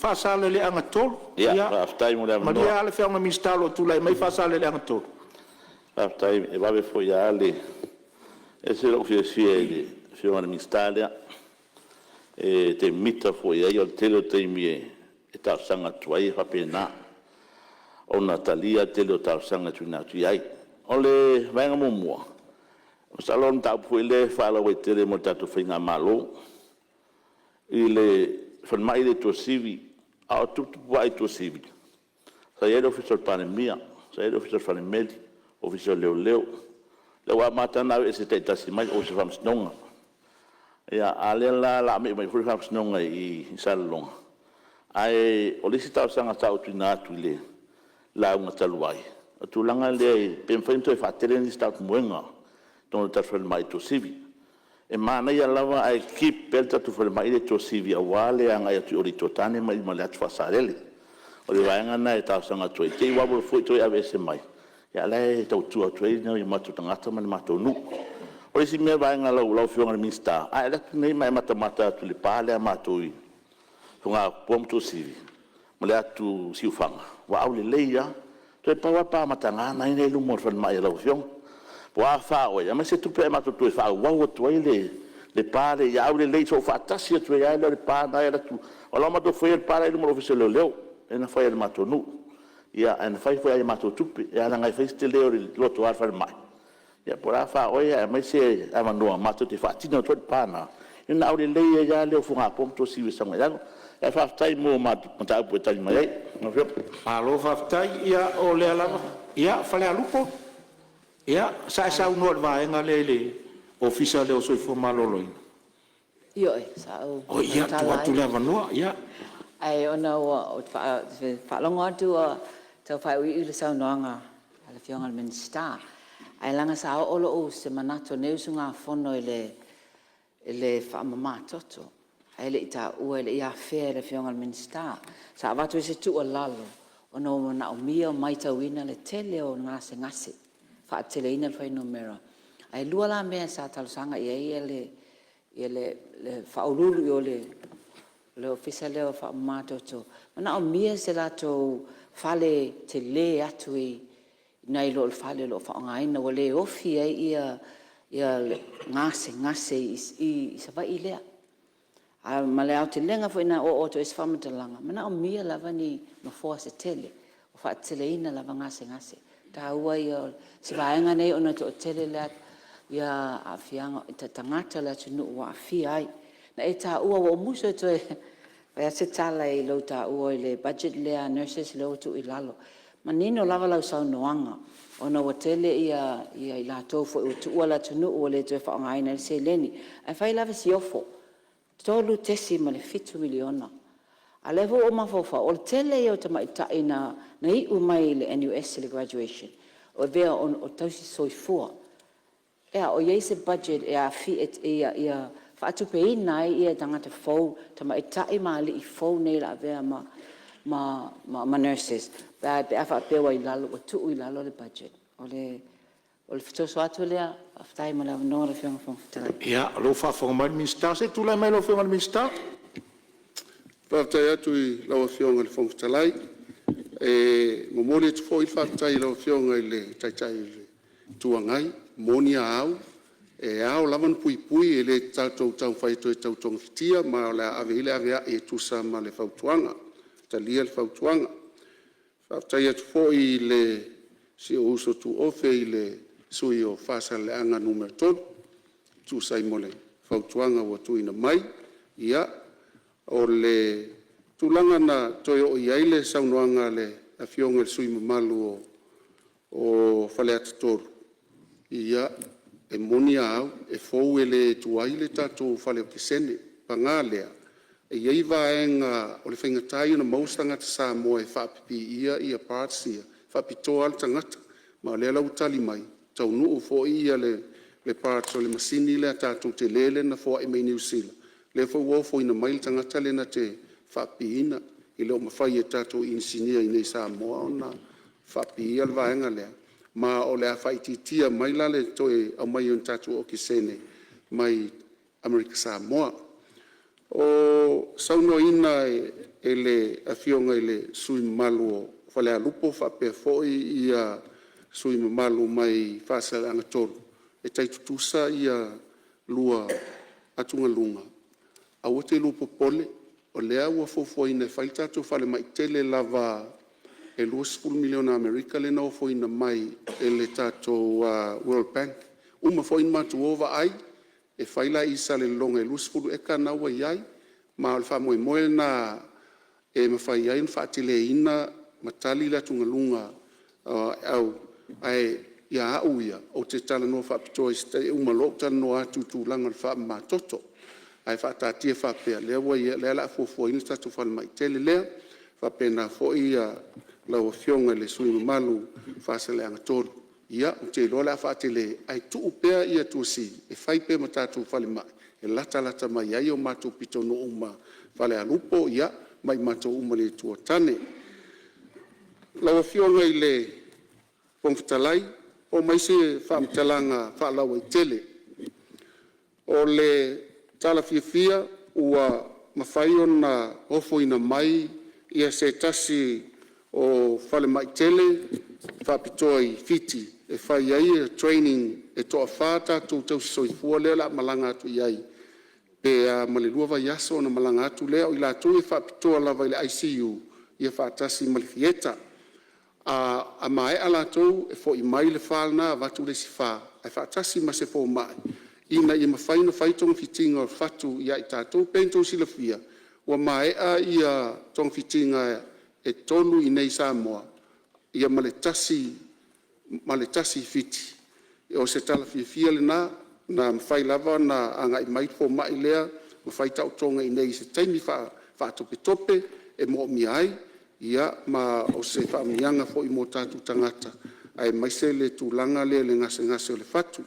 Faasaleleaga 3. Ia Faafetai mo le avanoa. Malie lava le Afioga i le Minisita o lo o tulai mai Faasaleleaga 3. Faafetai, e vave foi lava le… E ese lou fiafia i le Afioga i le Minisita lea, e te mita foi i ai. O le tele o taimi e talosaga atu ai e faapena ona talia le tele o talosaga e tuuina atu i ai. O le vaega muamua, masalo o le mataupu foi lea e faalauaitele mo le tatou faigamalo i le falemai lea i Tuasivi. A o tuputupuae i Tuasivi, sa i ai le Ofisa o le Palemia, sa i ai le Ofisa o le Falemeli, Ofisa o Leoleo. O lea ua amata ona aveese taitasi mai le Ofisa o Faamasinoga. A o lea la o le a me'i mai foi le Faamasinoga i i Salelologa. Ae o le isi talosaga sa ou tuuina atu i le lauga talu ai, o le tulaga lea pe mafai ona toe faatele nisi tautumuega i totonu o le tatou falemai i Tuasivi. E manaia lava ae keep pea le tatou falemai lea i Tuasivi aua le agai atu i o i le Itu o Tane ma le Atu Faa-Salele. O le vaega lena e talosaga atu ai, i te i ua alu alu foi toe aveese mai, a o la e tautua atu ai nai o matou tagata ma le matou nuu. O le isi vaega lau Afioga i le Minisita, a e alu atu nei ma e matamata atu i le pa lea a matou i Fogatoa ma Tuasivi ma le atu Siufaga, ua aulelei lava. Toe pau lava le pa mataga lena e i luma o le falemai a lau Afioga. Po o a fa a oe, aumai se tupe ae matou toe faaauau atu ai le pa lea ia aulelei soofaatasi atu ai lava lea o le pa lena e alu atu. O la ua matou faia le pa la e i luma o le Ofisa o Leoleo, lea na fai e le matou nuu, ae na fai foi lava i a matou tupe, leaga e fai si tele o le lotoa o le falemai, Ia po o le a fa oe ae aumai se avanoa matou te faatino atu ai le pa lena, ona aulelei ai lava lea o Fogapoa ma Tuasivi e sau agai i lalo. Ae faafetai mo mataupu e tali mai ai lau Afioga. Malo faafetai. Ia o lea lava… Ia, Falealupo, sa e saunoa i le vaega lea i le Ofisa lea o le Soifua Maloloina. Ioe, sa ou Ia, e tuu tautala atu ai. le avanoa. Ae ona ua ou faalogo atu ua tau faaiuiu le saunoaga a le Afioga i le Minisita, ae leaga sa oo se manatu o lenei usugafono i le faamamatoto, ae le i taua e le i afea e le Afioga i le Minisita. Sa avatu ai se tuualalo ona ua manaomia, ua matauina le tele o gasegase, faateteleina le fuainumera. Ae lua la mea sa talosaga i ai le Faauluulu i o i le Ofisa lea Faamamatoto, e manaomia se latou fale tele atu nai lo le fale o lo o faaaogaina, ua le ofi ai gasegase i Savaii lea. Ma le aotelega foi na oo atu ai se faamatalaga, e manaomia lava ni nofoa se tele, ua faateteleina lava gasegase. O le taua ia o si vaega nei ona e toatele aafiaga o tagata o le atunuu ua aafia ai. Na e taua, ua ou musu e toe fai atu se tala i lou taua i le budget lea a nurses lea ua tuu i lalo. E manino lava lau saunoaga ona ua tele i latou foi ua tuua le atunuu ua le toe faaaogaina ai le seleni. Ae fai lava si ofo, $3.7 miliona. A o lea foi ua ou mafaufau, o le tele ia o tamaitai na iu mai i le NUS i le graduation ua avea o tausisoifua. E a, o i ai se budget ia faatupeina ai tagata fou, tamaitai ma alii fou nei o le a avea ma nurses pe a faapea ua tuu i lalo le budget? O le fesoaso atu lea. Faafetai mo le avanoa lau Afioga i le Fofoga Fetalai. Ia, o lea ua faafofoga mai le Minisita. Se i tulai mai lau Afioga i le Minisita. Faafetai atu i lau Afioga i le Fofoga Fetalai. E momoli atu foi le faafetai i lau Afioga i le Taitai o le Itu Agai. E moni a au, e ao lava ona puipui, e le tatou te taumafai e toe tau togafitia, ma o le a ave i ai le aveai e tusa ma le fautuaga. E talia le fautuaga. Faafetai atu foi i si ou uso tuofe le sui usufono mo Faasaleleaga 3 e tusa ai ma le fautuaga ua tuuina mai. Ia, o le tulaga na toe oo i ai le saunoaga a le Afioga i le sui usufono mamalu mo Faleata 3, ia, e moni lava au, e fou e le tuai le tatou fale okesene. Paga lea, e i ai vaega o le faigata ia ona maua se tagata Samoa e faapipiia parts ia, e faapitoa lava le tagata. Ma o lea la ua tali mai, ua taunuu foi le parts o le masini lea tatou tele lea na foai mai Niu Sila, lea foi ua ofoina mai le tagata lea na te faapipiina. E le o mafai e tatou inisinia i inei i Samoa ona faapipiia le vaega lea, ma o le a faaitiitia mai la le toe aumai o ni tatou okesene mai Amerika Samoa. O saunoaina e le Afioga i le sui usufono mamalu mo Falealupo faapea foi le sui usufono mamalu mai Faasaleleaga 3, e tai tutusa lua atugaluga, aua te lua popole, o lea ua fuafuaina e fai le tatou falemai tele lava e $20 miliona Amerika lea na ofoina mai e le tatou World Bank. Ua uma foi ona matou o vaai, e fai la i Salelologa i le 20 eka lena ua i ai, ma o le faamoemoe lena e mafai ai ona faateleina ma tali le atugaluga. Ae ia au ia, ou te talanoa faapitoa i se taimi e uma loa ou talanoa atu i le tulaga o le faamamatoto. Ae faataatia faapea, o lea o le a fuafuaina le tatou falemai tele lea. E faapena foi lau Afioga i le sui usufono mamalu mo Faasaleleaga 3, ia, ou te iloa o le a faatele, ae tuu pea Tuasivi e fai pea ma tatou falemai e latalata mai ai o matou pitonuu ma Falealupo ma i matou uma i le Itu o Tane. Lau Afioga i le Fofoga Fetalai, oo mai se faamatalaga faalauaitele. O le tala fiafia ua mafai ona ofoina mai se tasi o falemai tele faapitoa i Fiti e fai ai trainings, e toafa tatou tausisoifua lea o le a malaga atu i ai pe a ma le 2 vaiaso ona malaga atu lea. O i latou ia e faapitoa lava i le ICU faatasi ma le Theatre. A maea latou e foi mai le 4 lena avatu le isi 4 ae faatasi ma se fomai ina ia mafai ona fai togafitiga o fatu ia i tatou. E pei ona outou silafia ua maea togafitiga e 3 i inei i Samoa ia ma le tasi i Fiti. O se tala fiafia lena, na mafai lava ona agai mai le fomai lea ma fai taotoga i inei i se taimi faatopetope e moomia ai, ma o se faamanuiaga foi mo tatou tagata aemaise le tulaga lea i le gasegase o le fatu.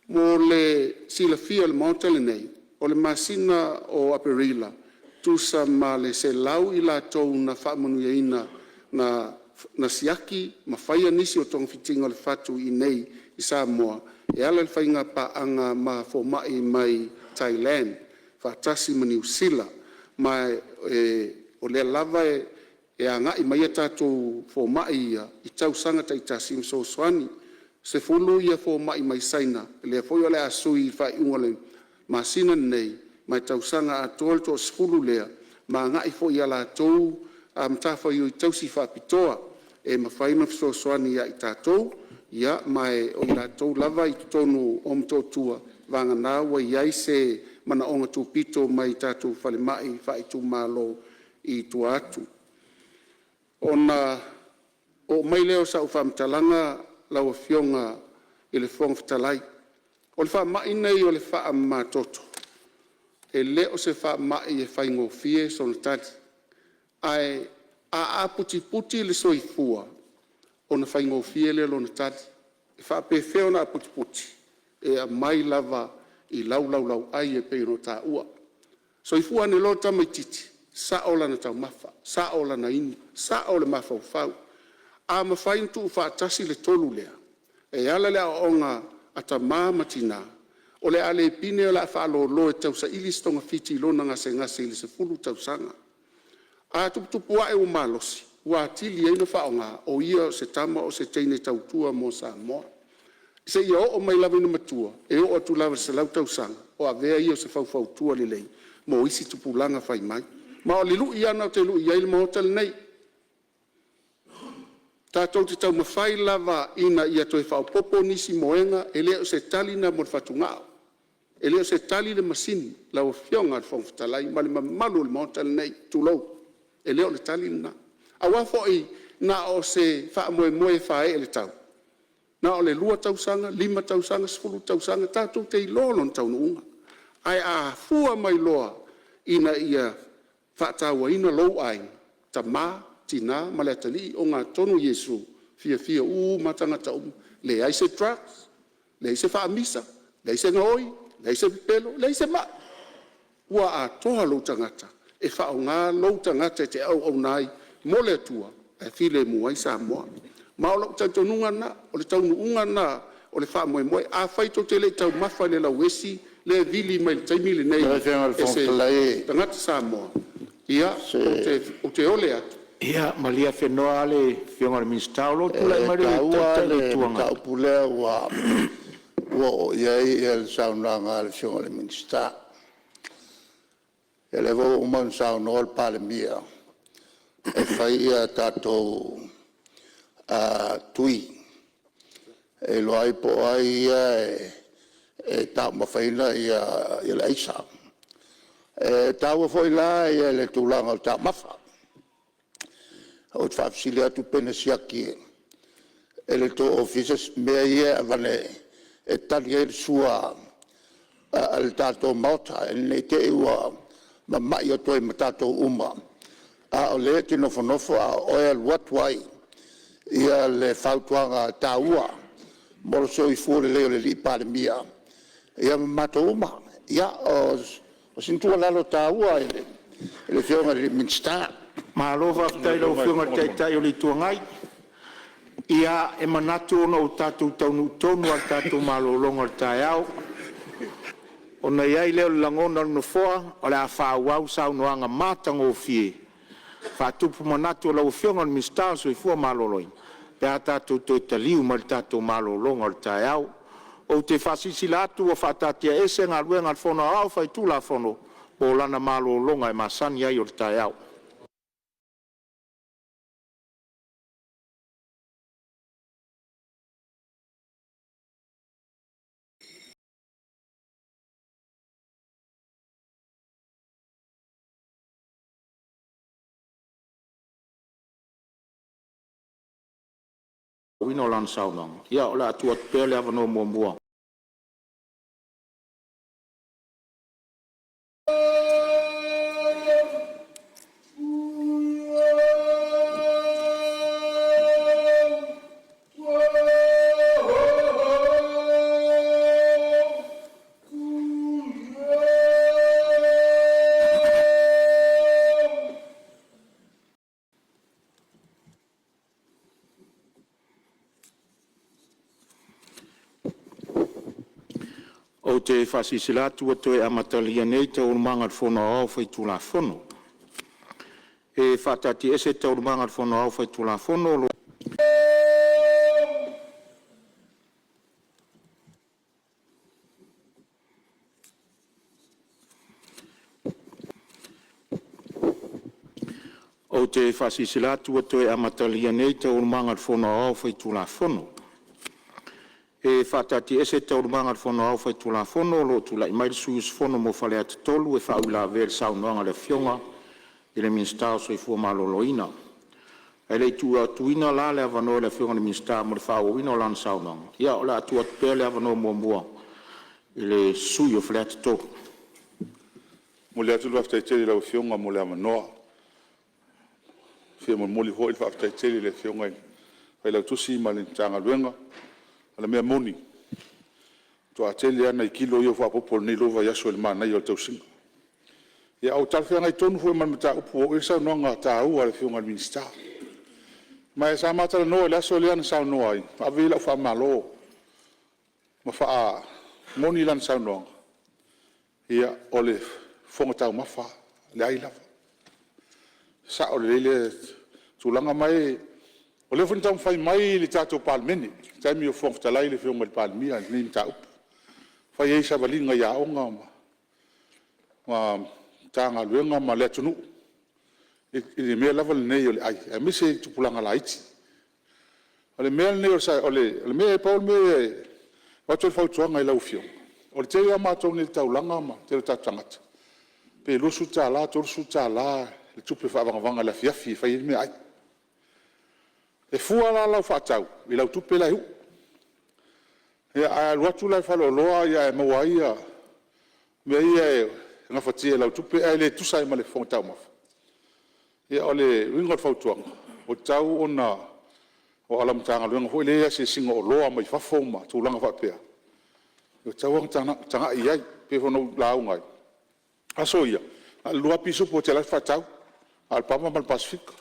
Mo le silafia e le Maota lenei, o le masina o Aperila, tusa ma le 100 i latou na faamanuiaina na siaki ma faia nisi o togafitiga o le fatu i inei i Samoa e ala i le faigapaaga ma fomai mai Thailand faatasi ma Niu Sila. Ma o lea lava e agai mai a tatou fomai ia i tausaga taitasi e fesoasoani. E 10 fomai mai Saina lea foi o le a sui i le faaiuga o le masina lenei ma e tausaga atoa le toasefulu lea ma agai foi i a latou matafaioi tausi faapitoa e mafai ona fesoasoani ia i tatou. Ma o i latou lava i totonu o Motootua, vagana ua i ai se manaoga tupito mai tatou falemai faaitumalo i tua atu. Ona oo mai lea o sau faamatalaga lau Afioga i le Fofoga Fetalai, o le faamai lenei o le faamamatoto, e le o se faamai e faigofie sona tali, ae a aputiputi le soifua ona faigofie lea o lona tali. E faapefea ona aputiputi? E aumai lava i lau laulauai e pei ona taua. Soifua ane loa le tamaitiiti, sao lana taumafa, sao lana inu, sao le mafaufau. A mafai ona tuufaatasi le tolu lea e ala i le aoaoga a tama ma tina, o le a le pine o le a faalolo e tausaili se togafiti i lona gasegase i le 10 tausaga. A tuputupu ae ua malosi, ua atili ai ona faaaoga o ia o se tama o se teine tautua mo Samoa, seia oo mai lava ina matua, e oo atu lava i le 100 tausaga, o avea ia o se faufautua lelei mo isi tupulaga fai mai. Ma o le lui lava lena ou te lui ai le Maota lenei, tatou te taumafai lava ina ia toe faaopoopo nisi moega, e le o se tali lena mo le fatugao, e le o se tali le masini lau Afioga i le Fofoga Fetalai ma le mamalu o le Maota lenei, tulou, e le o le tali lena. Aua foi na o se faamoemoe e faaee i le tau, na o le 2 tausaga, 5 tausaga, 10 tausaga, tatou te iloa lona taunuuga. Ae a fua mai loa ina ia faatauaina lou aiga, tama, tina ma le atalii, ogatotonu Iesu, e fiafia uma lava tagata uma, leai se drugs, leai se faamisa, leai se gaoi, leai se pepelo, leai se mai, ua atoa lou tagata e faaaoga lou tagata e te auauna ai mo le Atua ae filemu ai Samoa. Ma o lou talitonuga lena, o le taunuuga lena o le faamoemoe. Afai tou te le i taumafa i le lauesi lea e vili mai i le taimi lenei Lau Afioga i le e Fofoga se Fetalai, tagata Samoa, ia, se… ou te ole atu. Ia malie afenoa le Afioga i le Minisita o lo o tulai E mai le taua Taitai o le le Itu Agai. mataupu lea ua oo i ai le saunoaga a le Afioga i le Minisita. Ia o lea foi ua uma ona saunoa le Palemia e fai a tatou tui e iloa ai po o ai ia e taumafaina le aisa. E taua foi la le tulaga o taumafa. Ou te faafesili atu pe na siaki e le tou Ofisa mea ia e aveane e tali ai le sua a le tatou Maota, ina ne i te i ua mamai atu ai ma tatou uma, a o lea e te nofonofo a o oe e alu atu ai le fautuaga taua mo le soifua lelei o le alii Palemia ma matou uma. Ia, o sina tuualalo taua i le Afioga i le Minisita. Malo faafetai i lau Afioga i le Taitai o le Itu Agai. Ia, e manatu ona ua tatou taunuu tonu lava i le tatou malologa o le taeao, ona i ai lea o le lagona o le Nofoa o le a faaauau saunoaga matagofie faatupu manatu a lau Afioga i le Minisita o le Soifua Maloloina pe a tatou toe taliu mai le tatou malologa o le taeao. Ou te faasilasila atu ua faataatiaese Galuega a le Fono Aoao Faitulafono mo lana malologa masani ai o le taeao. o lana saunoaga. Ia, o le a tuu atu pea le avanoa muamua Ou te faasilasila atu ua toe amatalia nei Taualumaga a le Fono Aoao Faitulafono. E faataatiaese Taualumaga a le Fono Aoao Faitulafono o lo o Te faasilasila atu ua toe amatalia nei Taualumaga a le Fono Aoao Faitulafono. E faataatiaese Taualumaga a le Fono Aoao Faitulafono o lo o tulai mai le sui usufono mo Faleata 3 e faauilavea i le saunoaga a le Afioga i le Minisita o le Soifua Maloloina. Ae le i tuuina la le avanoa i le Afioga i le Minisita mo le faaauauina o lana saunoaga, ia o le a tuu atu pea le avanoa muamua i le sui usufono mo Faleata 3. E momoli atu le faafetai tele i lau Afioga mo le avanoa. E fia momoli foi le faafetai tele i le Afioga i le Failautusi ma le Matagaluega. O le mea moni, e matua tele lava nai kilo ia ua faaopoopo i lenei 2 vaiaso i le manaia o le tausiga. Ae ua talafeagai tonu foi ma le mataupu ua oo i ai le saunoaga taua a le Afioga i le Minisita. Ma sa ma talanoa i le aso lea na saunoa ai ma ave i ai lau faamalo ma faamoni lana saunoaga, ia, o le fofoga taumafa lava, o le ai lava. E sao lelei lea tulaga. Ma o lea foi na taumafai mai le tatou Palemene i le taimi o Fofoga Fetalai le Afioga i le Palemia i lenei mataupu, fai ai savaliga i aoga ma Matagaluega ma le atunuu i le mea lava lenei o le ai, aemaise tupulaga laiti. O le mea lenei, pau le mea e avatu ai le fautuaga i lau Afioga, o le tele lava o matou nei i le taulaga ma le tele o tatou tagata, pe $20, $30 le tupe faavagavaga i le afiafi e fai ai le meaai. E fua la lau faatau i lau tupe la e uu. Ia a e alu atu la i le faleoloa ae maua ai mea ia e gafatia e lau tupe ae le tusa ai ma le fofoga taumafa, ia o le uiga o le fautuaga, ua tatau ona… aua o lau Matagaluega foi lea e i ai asiasiga o oloa mai fafo ma tulaga faapea, ua tatau lava ona tagai i ai. E pei foi ona ou lauga ai, o aso ia, na o le 2 lava pisupo e te alu atu faatau, na o le PAMA ma le Pasefika.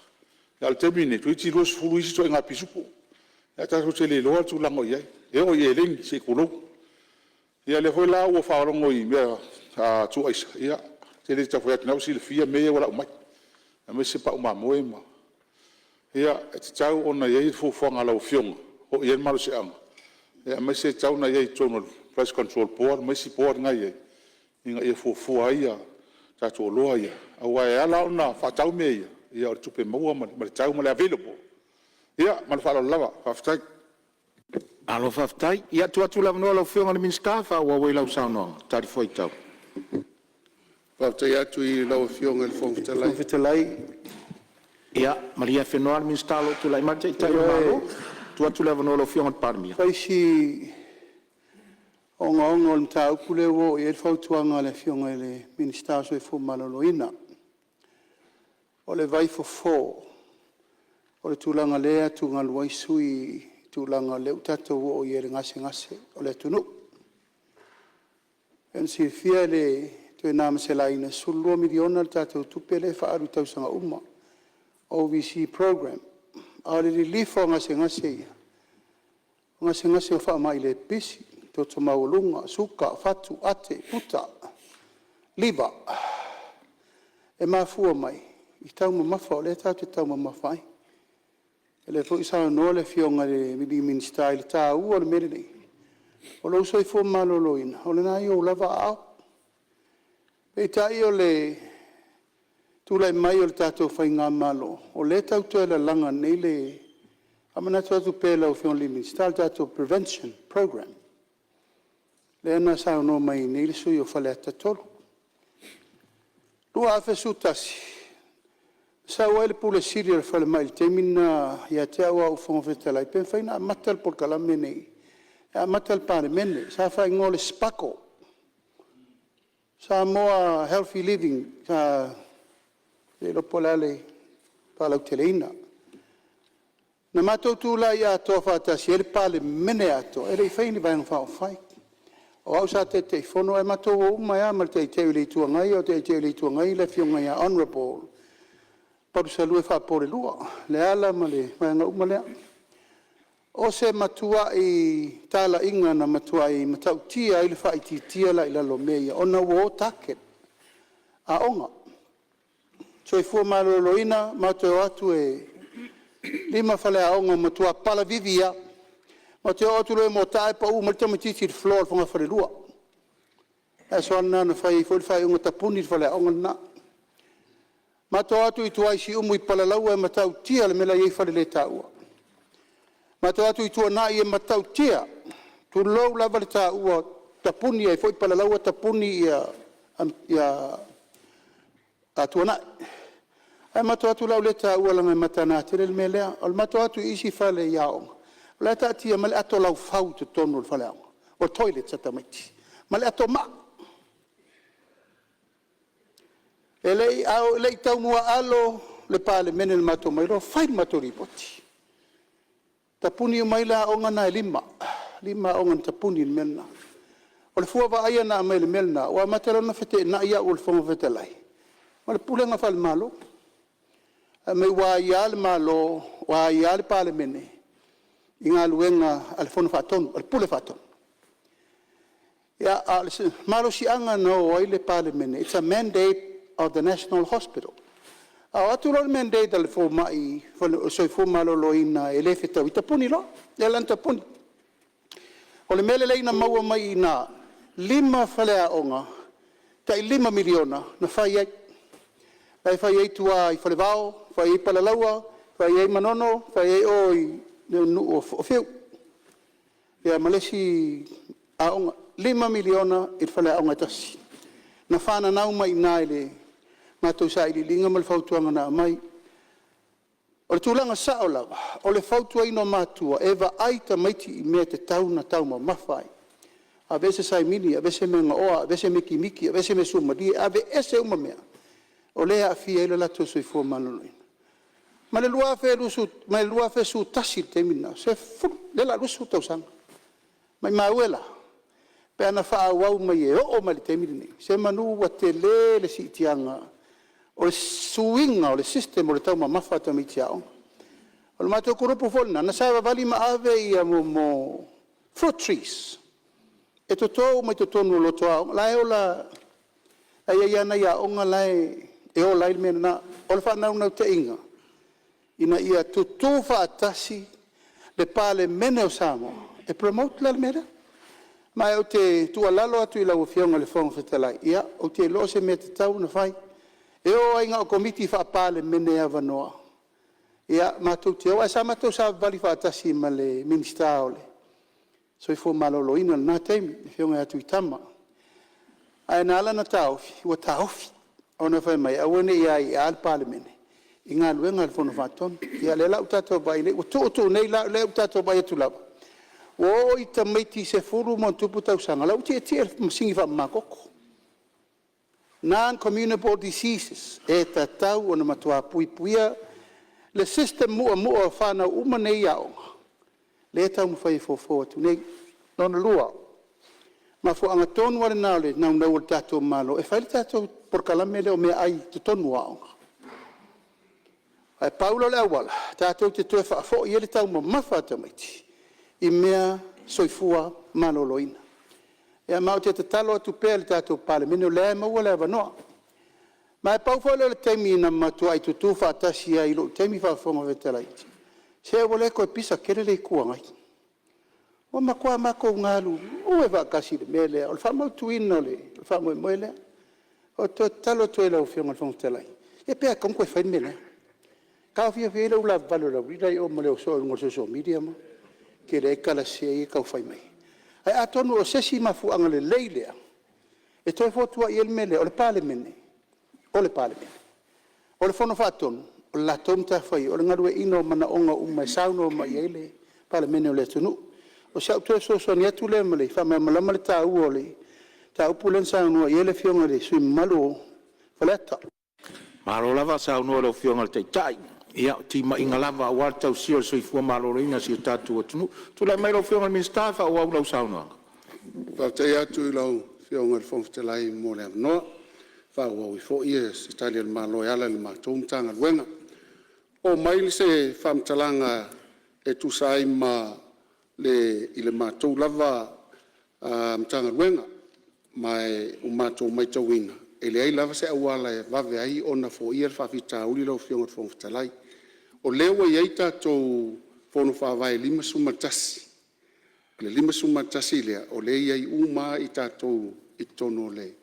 A o le taimi lenei, toeitiiti 20 isi ituaiga pisupo, ae tatou te le iloa le tulaga o i ai, e oo i eleni se i tulou. Ia o lea foi la ua faalogo i mea tuu aisa, ia, ou te le tau fai atu o lena ua silafia mea ia ua lau mai, aemaise pau mamoe ma… Ia, e tatau ona i ai le fuafuaga a lau Afioga, oo i ai le malosiaga, aemaise e tatau ona i ai i totonu o le Price Control Board ma isi board na e i ai, ina ia fuafua ai tatou oloa ia. Aua e ala ona faatau mea ia, o le tupe maua ma le tau ma le available. Ia ma le faaaloalo lava. Faafetai. Malo faafetai. Ia, tuu atu le avanoa i lau Afioga i le Minisita e faaauau ai lau saunoaga talifuaitau. Faafetai atu i lau Afioga i le Fofoga Fetalai. Ia malie afenoa le Minisita o lo o tulai mai le Taitai o le Malo. Tuu atu le avanoa i lau Afioga i le Palemia. Fai si ogaoga o le mataupu lea ua oo i ai le fautuaga a le Afioga i le Minisita o le Soifua Maloloina. O le vaifofo o le tulaga o lea e atugalu ai sui usufono i le tulaga o lea ua tatou oo i ai i le gasegase o le atunuu. E pei ona silafia e le toe na ma se laina, e $12 miliona le tatou tupe lea e faaalu i tausaga uma, OVC program. A o le lilifa o gasegase ia, o gasegase o faamai le pipisi, toto maualuga, suka, fatu, ate, puta, liver. E mafua mai i taumamafa o lea tatou te taumamafa ai. O lea foi ua saunoa le Afioga i le Minisita i le taua o le mea lenei, o lou soifua maloloina o lena e i ou lava aao. Peitai o le tulai mai o le tatou faigamalo, o lea e tau toe lalaga nei le… faamanatu atu pea i lau Afioga i le Minisita, le tatou prevention program lea na saunoa mai ai nei le sui usufono mo Faleata 3. 2011, Sau ai le Pule Sili o le Falemai i le taimi lena ia te au a o ou Fofoga Fetalai, pe mafai ona amata le polokalame lenei e amata i le Palemene. Sa faaigoa o le SPAGHL, Samoa Healthy Living, e le iloa po o le a le faalauteleina. Na matou tulai atoa faatasi ai le Palemene atoa, e le i faia ni Vaega Faaupufai. O au sa Taitaifono ae matou o uma ai lava ma le Taitai o le Itu Agai, a o Taitai o le Itu Agai le Afioga ia Hon Palusalua Faapoulelua Leala ma le vaega uma lea. O se matuai talaiga na matuai matautia ai le faaitiitia la i lalo o mea ia, ona ua o target aoga. Soifua Maloloina, matou te o atu e 5 faleaoga na matua palavivi lava. Matou te o atu loa e mortar ae pau mai le tamaitiiti i le floor o le fogafalelua. O le aso lava lena na fai ai foi le faaiuga tapuni le faleaoga lena. Matou o atu i tua i Siumu i Palalaua, e matautia le mea la e i ai faleletaua. Matou o atu i Tuanai e matautia, tulou lava le taua, e tapuni ai foi Palalaua tapuni Tuanai. Ae matou te o atu la ua le taua leaga e mataga tele le mea lea. O le matou o atu i isi fale i aoga, o la e taatia mai le ato laufau i totonu o le faleaoga, o toilets a tamaiti, ma le ato maa. A o le i taumuaalo le Palemene i le matou omai loa fai le matou lipoti, tapuni uma ai aoga na e 5, e 5 aoga na tapuni i le mea lena. O le fua vaaia na aumai i le mea lena, ua amata loa ona feteenai au o le Fofoga Fetalai ma le pulega faale-Malo. Fai mai ua aia le Malo, ua aia le Palemene i galuega a le Fono Faatonu, o le Pule Faatonu. A o le malosiaga na o ai le Palemene, it's a mandate of the National Hospital. A o atu loa le mandate a le fomai o le soifua maloloina e le fetaui, tapuni loa. Lea la na tapuni. O le mea lelei na maua mai i ina, 5 faleaoga tai $5 miliona na fai ai. La e fai ai tua i Falevao, fai ai Palalaua, fai ai Manono, fai ai o i le nuu o Fiu ma le isi aoga. E $5 miliona i le faleaoga e tasi. Na fananau mai i ina i le matou sailiiliga ma le fautuaga na aumai. O le tulaga sao lava, o le fautuaina o matua e vaai tamaiti i mea e tatau ona taumamafa ai, aveese saimini, aveese mea gaoa, aveese mikimiki, aveese mea suamalie, aveese uma mea o lea e aafia ai le latou soifua maloloina. Mai le 2011 i le taimi lena, lea o le a 20 tausaga, maumau e la pe ana faaauau mai e oo mai i le taimi lenei, semeamanu ua tele le siitiaga o le suiga o le system o le taumamafa a tamaiti aoga. O le matou kulupu foi lena na savavali ma ave fruit trees e toto uma i totonu o loto aoga, la e ola, la e i ai lava nai aoga la e ola ai le mea lena. O le faanaunautaiga, ina ia tutu faatasi le Palemene o Samoa e promote la le mea lea. Ma ou te tuualalo atu i lau Afioga i le Fofoga Fetalai, ia, ou te iloa o se mea e tatau ona fai. E oo lava ina o Komiti Faa-Palemene avanoa matou te o, ae sa matou savavali faatasi ma le Minisita o le Soifua Maloloina i lena taimi, le Afioga ia Tuitama. Ae na ala ona taofi, ua taofi ona fai mai e aua ne i aia le Palemene i galuega a le Fono Faatonu. Ia o lea la ua tatou vaai nei, ua tuu tuu nei la, o lea ua tatou vaai atu lava, ua oo i tamaiti e 10+ tausaga o la e ua tietie i le masini faamamatoto, non-communicable diseases. E tatau ona matua puipuia le system muamua o fanau uma nei i aoga, lea e taumafai e fofo atu nei. Lona lua, o le mafuaaga tonu lava lena o le naunau o le tatou Malo e fai le tatou polokalame lea o meaai i totonu o aoga. Ae pau lea o le auala tatou te toe faafoi ai le taumamafa o tamaiti i mea soifua maloloina. Ia ma ou te tatalo atu pea i le tatou Palemene, o lea lava e maua le avanoa. Ma e pau foi lea o le taimi na matuai tutu faatasi ai i lou taimi faa-Fofoga Fetalai, se ua le toe pisa tele le Itu Agai. Ua matua matou galulue faatasi i le mea lea o le faamautuina o le faamoemoe lea. Ou te toe tatalo atu ai i lau Afioga i le Fofoga Fetalai, ia pe le tatau ona toe fai le mea lea. E taofiofi ai le ulavavale o le aulila ia ma le o soo i luga o le social media ma tele ai tala sese ia e tau fai mai. Ae atonu o se isi mafuaaga lelei lea e toe fotuai ai le mea lea, o le Palemene, o le Palemene. O le Fono Faatonu, O le latou matafaioi o le galueaiina o manaoga uma e saunoa mai i ai le Palemene o le atunuu. O si au toe fesoasoani atu lea e faamalamalama le taua o le mataupu lea na saunoa i ai le Afioga i le sui usufono mamalu o Faleata. Malo lava saunoa i lau Afioga i le Taitai, ia o timaiga lava aua le tausia o le soifua maloloina o si o tatou atunuu. Tulai mai lau Afioga i le Minisita e faaauau lau saunoaga. Faafetai atu i lau Afioga i le Fofoga Fetalai mo le avanoa e faaauau ai foi se Tali a le Malo e ala i le matou Matagaluega. Oo mai se faamatalaga e tusa ai ma le matou lava Matagaluega, ma ua matou matauina, e leai lava se auala e vave ai ona foia le faafitauli lau Afioga i le Fofoga Fetalai. O lea ua i ai tatou Fono Faavae e 51, o le 51 lea, o lea e i ai uma lava tatou i totonu o le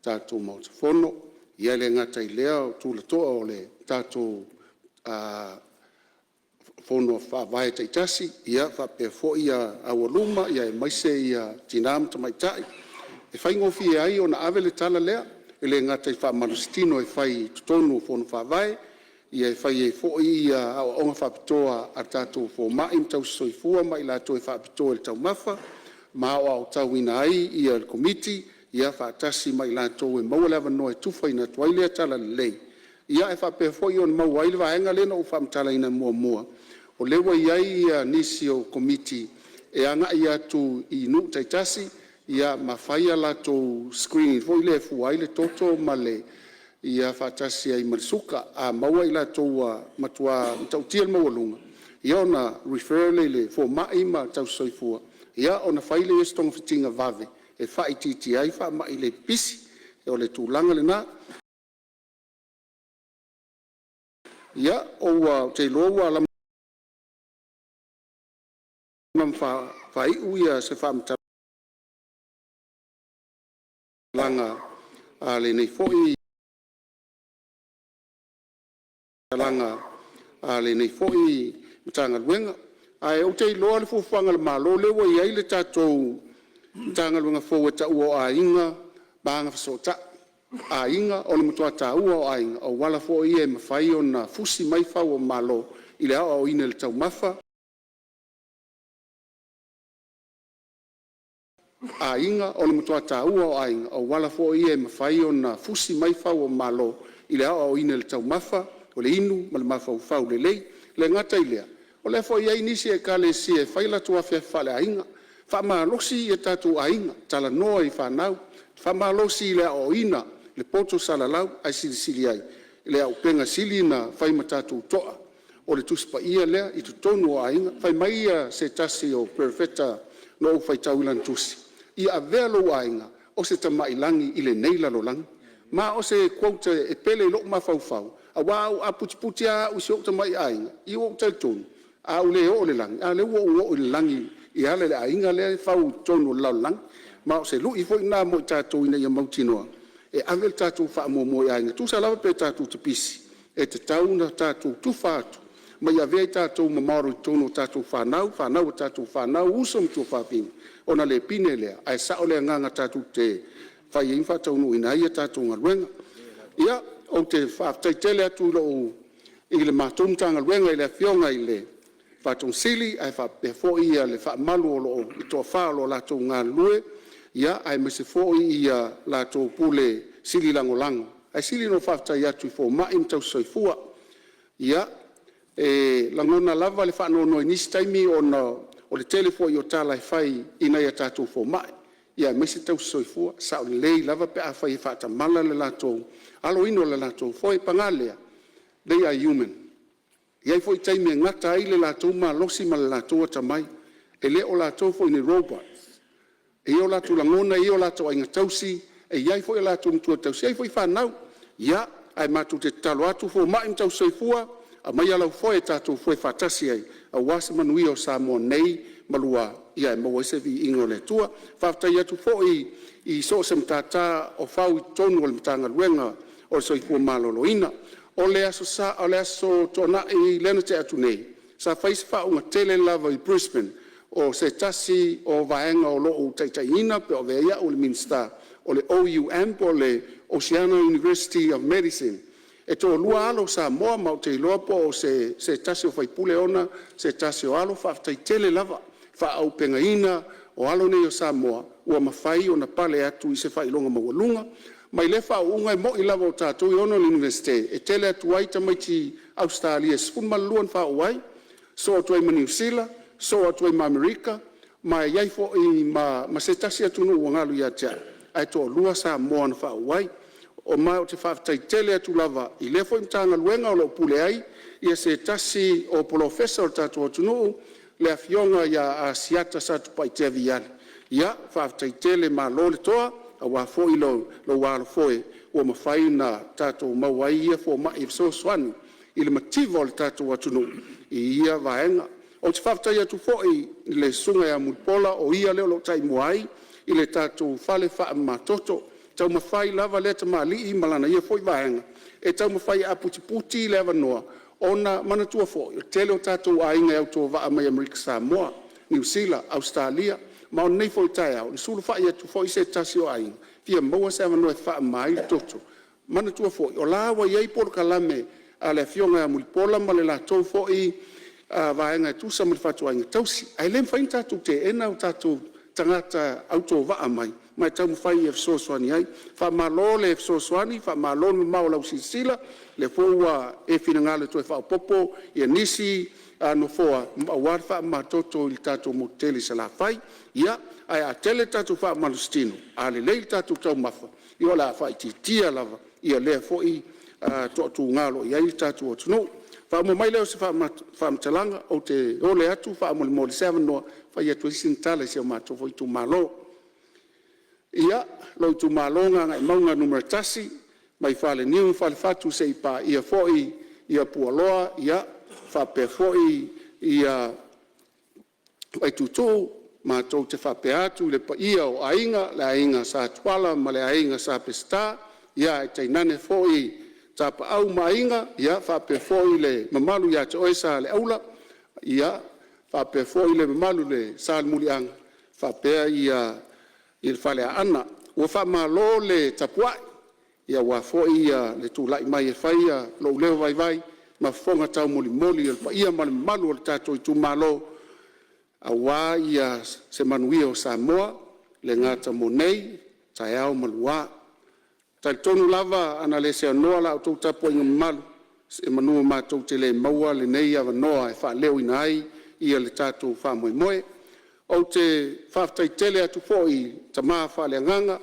tatou Maota Fono. E le gata i lea o tulatoa o le tatou Fono Faavae taitasi, faapea foi aualuma aemaise tina ma tamaitai. E faigofie ai ona ave le tala lea, e le gata i faamalositino e fai i totonu o Fono Faavae, e fai ai foi aoaoga faapitoa a tatou fomai ma tausisoifua ma i latou e faapitoa i le taumafa ma aoaotetauina ai le Komiti faatasi ma i latou e maua le avanoa e tufaina atu ai lea talalelei, ae faapea foi ona maua ai le vaega lea na ou faamatalaina muamua, o lea ua i ai nisi o Komiti e agai atu i nuu taitasi ma fai a latou screening foi lea e fua ai le toto ia faatasi ai ma le suka. A maua i latou ua matua matautia le maualuga, ia ona refer lea i le fomai ma tausisoifua ona fai lea o se togafitiga vave e faaitiitia ai faamai le pipisi. O le tulaga lena. Ia, ou te iloa ua lama ma faaiu se faamatalaga a lenei foi Matagaluega. Ae ou te iloa le fuafuaga a le Malo o lea ua i ai le tatou Matagaluega fou e taua o Aiga ma Agafesootai. Aiga, o le matua taua lava o aiga, o auala foi ia e mafai ona fusi mai fau o Malo i le aoaoina i le taumafa, aiga o le matua taua lava o aiga, o auala foi ia e mafai ona fusi mai fau o Malo i le aoaoina i le taumafa, o le inu ma le mafaufau lelei. E le gata i lea, o lea foi e i ai nisi ekalesia e fai latou afiafi faaleaiga, faamalosi o tatou aiga, talanoa i fanau, faamalosi i le aoaoina le poto salalau. Ae silasila i ai i le auupega sili ona fai ma tatou toa, o le Tusi Paia lea i totonu o aiga. Fai mai se tasi o Perofeta na ou faitau i lana tusi, “Ia avea lou aiga o se tamai lagi i lenei lalolagi.” Ma o se quote e pele i lou mafaufau, aua a putiputi lava au i si ou tamai aiga, ia ua ou talitonu a ou le oo i le lagi, a o lea ua ou oo i le lagi e ala i le aiga lea e fau i totonu o le lalolagi. Ma o se lui foi lena mo i tatou ina ia mautinoa e ave le tatou faamuamua i aiga, tusa lava pe tatou te pisi, e tatau ona tatou tufa atu ma ia avea i tatou ma model i totonu o tatou fanau, fanau a tatou fanau, uso ma tuafafine, ona le pine lea, ae sao le agaga tatou te fai ai ma faataunuuina ai a tatou galuega. Ia, ou te faafetai tele atu i le matou Matagaluega i le Afioga i le Ofisa Sili ae faapea foi le faamalu o lo o le toafa o lo o latou galulue, aemaise foi latou Pule Sili Lagolago. Ae sili ona ou faafetai atu i fomai ma tausisoifua. Ia, e lagona lava le faanoanoa i nisi taimi ona o le tele foi o tala e fai i nai a tatou fomai, aemaise tausisoifua. E sao lelei lava pe afai e faatamala le latou aloina o le latou foe. Paga lea, they are human. E i ai foi taimi e gata ai le latou malosi ma le latou atamai, e le o latou foi ni robot. E i ai o latou lagona, e i ai o latou aiga tausi, e i ai foi latou matua tausi, e i ai foi fanau. Ia, ae matou te tatalo atu fomai ma tausisoifua, aumaia lau foe tatou foe faatasi ai aua se manuia o Samoa nei ma lua, ae maua ai se viiga o le Atua. Faafetai atu foi i so o se matata o fau i totonu o le Matagaluega o le Soifua Maloloina. O le Aso Sa o le Aso Toonai lea na tea atu nei, sa fai se faauuga tele lava i Brisbane o se tasi o vaega o lo o ou taitaiina pe ua avea ai au o le Minisita, o le OUM po o le Oceania University of Medicine. E toalua alo o Samoa ma ou te iloa po o se tasi o faipule ona se tasi o alo. Faafetai tele lava i le faaauupegaina o alo nei o Samoa ua mafai ona pale atu i se faailoga maualuga. Ma i lea faauuga e moni lava o tatou e ono le Iunivesite, e tele atu ai tamaiti Ausetalia e 12 na faaoo ai, sosoo atu ai ma Niu Sila, sosoo atu ai ma Amerika ma e i ai foi ma se tasi atunuu ua galo ia te au, ae toalua Samoa na faaoo ai. Ma ou te faafetai tele atu lava i lea foi Matagaluega o lo o pule ai se tasi o Polofesa o le tatou atunuu, le Afioga ia Asiata Satupaitea Viali. Ia faafetai tele malo le toa aua foi lou alofoe ua mafai ona tatou maua ai ia fomai e fesoasoani i le mativa o le tatou atunuu i ia vaega. Ou te faafetai atu foi i le Susuga ia Mulipola o ia lea o lo o taimua ai i le tatou fale faamamatoto. E taumafai lava lea tamalii ma lana ia foi vaega e taumafai e aputiputi le avanoa, ona manatua foi o le tele o tatou aiga e autovaa mai Amerika Samoa, Niu Sila, Ausetalia. Ma o lenei foi taeao na sulufai atu foi se tasi o aiga e fia maua se avanoa e faamama ai le toto. Manatua foi o la ua i ai polokalame a le Afioga ia Mulipola ma le latou foi vaega e tusa ma le fatuaiga tausii, ae le mafai ona tatou teena o tatou tagata autovaa mai ma e taumafai e fesoasoani ai. Faamalo le fesoasoani, faamalo le mamao o lau silasila, o lea foi ua e finagalo e toe faaopoopo nisi nofoa aua le faamamatoto i le tatou motu tele i Salafai. Ia, ae a tele le tatou faamalositino, a lelei le tatou taumafa, ia o le a faaitiitia lava lea foi toatuga o lo o i ai le tatou atunuu. Faauma mai lea o se faamatalaga, ou te ole atu faamolemole i se avanoa e fai atu ai sina tala i si o matou foi itumalo. Ia, lou itumalo o Gagaemauga 1, mai Faleniu ma Falefatu seia paia foi ia Pualoa faapea foi Vaituutuu. Matou te faapea atu i le paia o Aiga, le Aiga Sa Tuala ma le Aiga Sa Peseta, ae tainane foi Tapaau ma Aiga, faapea foi le mamalu ia te oe Saleaula, faapea foi le mamalu i le Salemuliaga faapea le Faleaana. Ua faamalo le tapuai aua foi le tulai mai e fai lou leo vaivai ma fofoga taumolimoli o le paia ma le mamalu o le tatou itumalo aua se manuia o Samoa, e le gata mo nei, taeao ma lua. E talitonu lava ana le seanoa la outou tapuaiga mamalu, semeamanu matou te le maua lenei avanoa e faaleoina ai le tatou faamoemoe. Ou te faafetai tele atu foi i le tama faaleagaga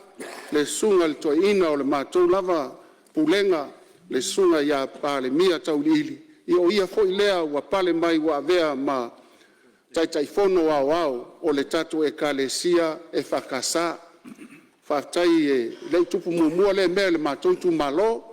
le susuga i le toeaina o le matou lava pulega, le susuga ia Palemia Tauiliili, o ia foi lea ua pale mai ua avea ma Taitaifono Aoao o le tatou Ekalesia EFKS. Faafetai e le i tupu muamua lea mea i le matou itumalo,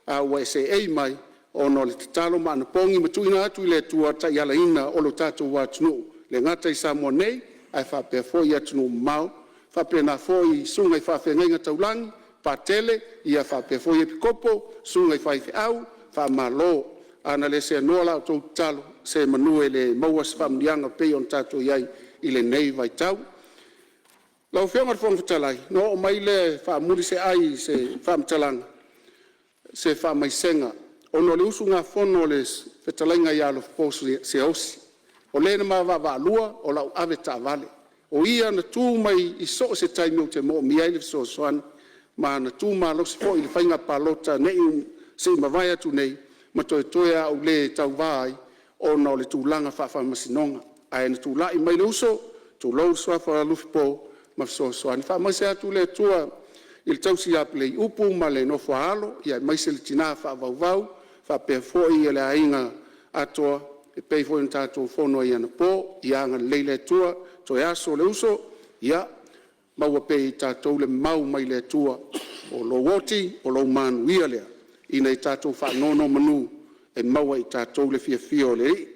a ua e seei mai ona o le tatalo ma anapogi ma tuuina atu i le Atua le taialaina o le tatou atunuu, e le gata i Samoa nei ae faapea foi i atunuu mamao, faapena foi i susuga i faafeagaiga taulagi, Patele faapea foi Epikopo, susuga i faifeau, faamalo. A na le seanoa la outou tatalo, semeamanu e le maua se faamanuiaga e pei ona tatou i ai i lenei vaitau. Lau Afioga i le Fofoga Fetalai, ona oo mai lea e faamuli se ai i se faamatalaga, se faamaisega ona o le usugafono a le fetalaiga ia Alofapo Siaosi, o le na ma vaavaalua o lau avetaavale. O ia na tu mai i so o se taimi ou te moomia ai le fesoasoani, ma na tu malosi foi i le faiga palota na se i mavae atu nei, ma toetoe lava ou le tauva ai ona o le tulaga faafaamasinoga. Ae na tulai mai le uso, tulou le suafa o Alofipo, ma fesoasoani. Faamaise atu le Atua i le tausi ia Paleiupu ma le nofo a alo aemaise le tina faavauvau faapea foi le aiga atoa e pei foi ona tatou fono ai anapo. Ia agalelei le Atua, toe aso o le uso, ia maua pea e i tatou le mau mai le Atua, o lou oti o lou manuia lea, ina ia tatou faanonomanu e maua e i tatou le fiafia o le Alii.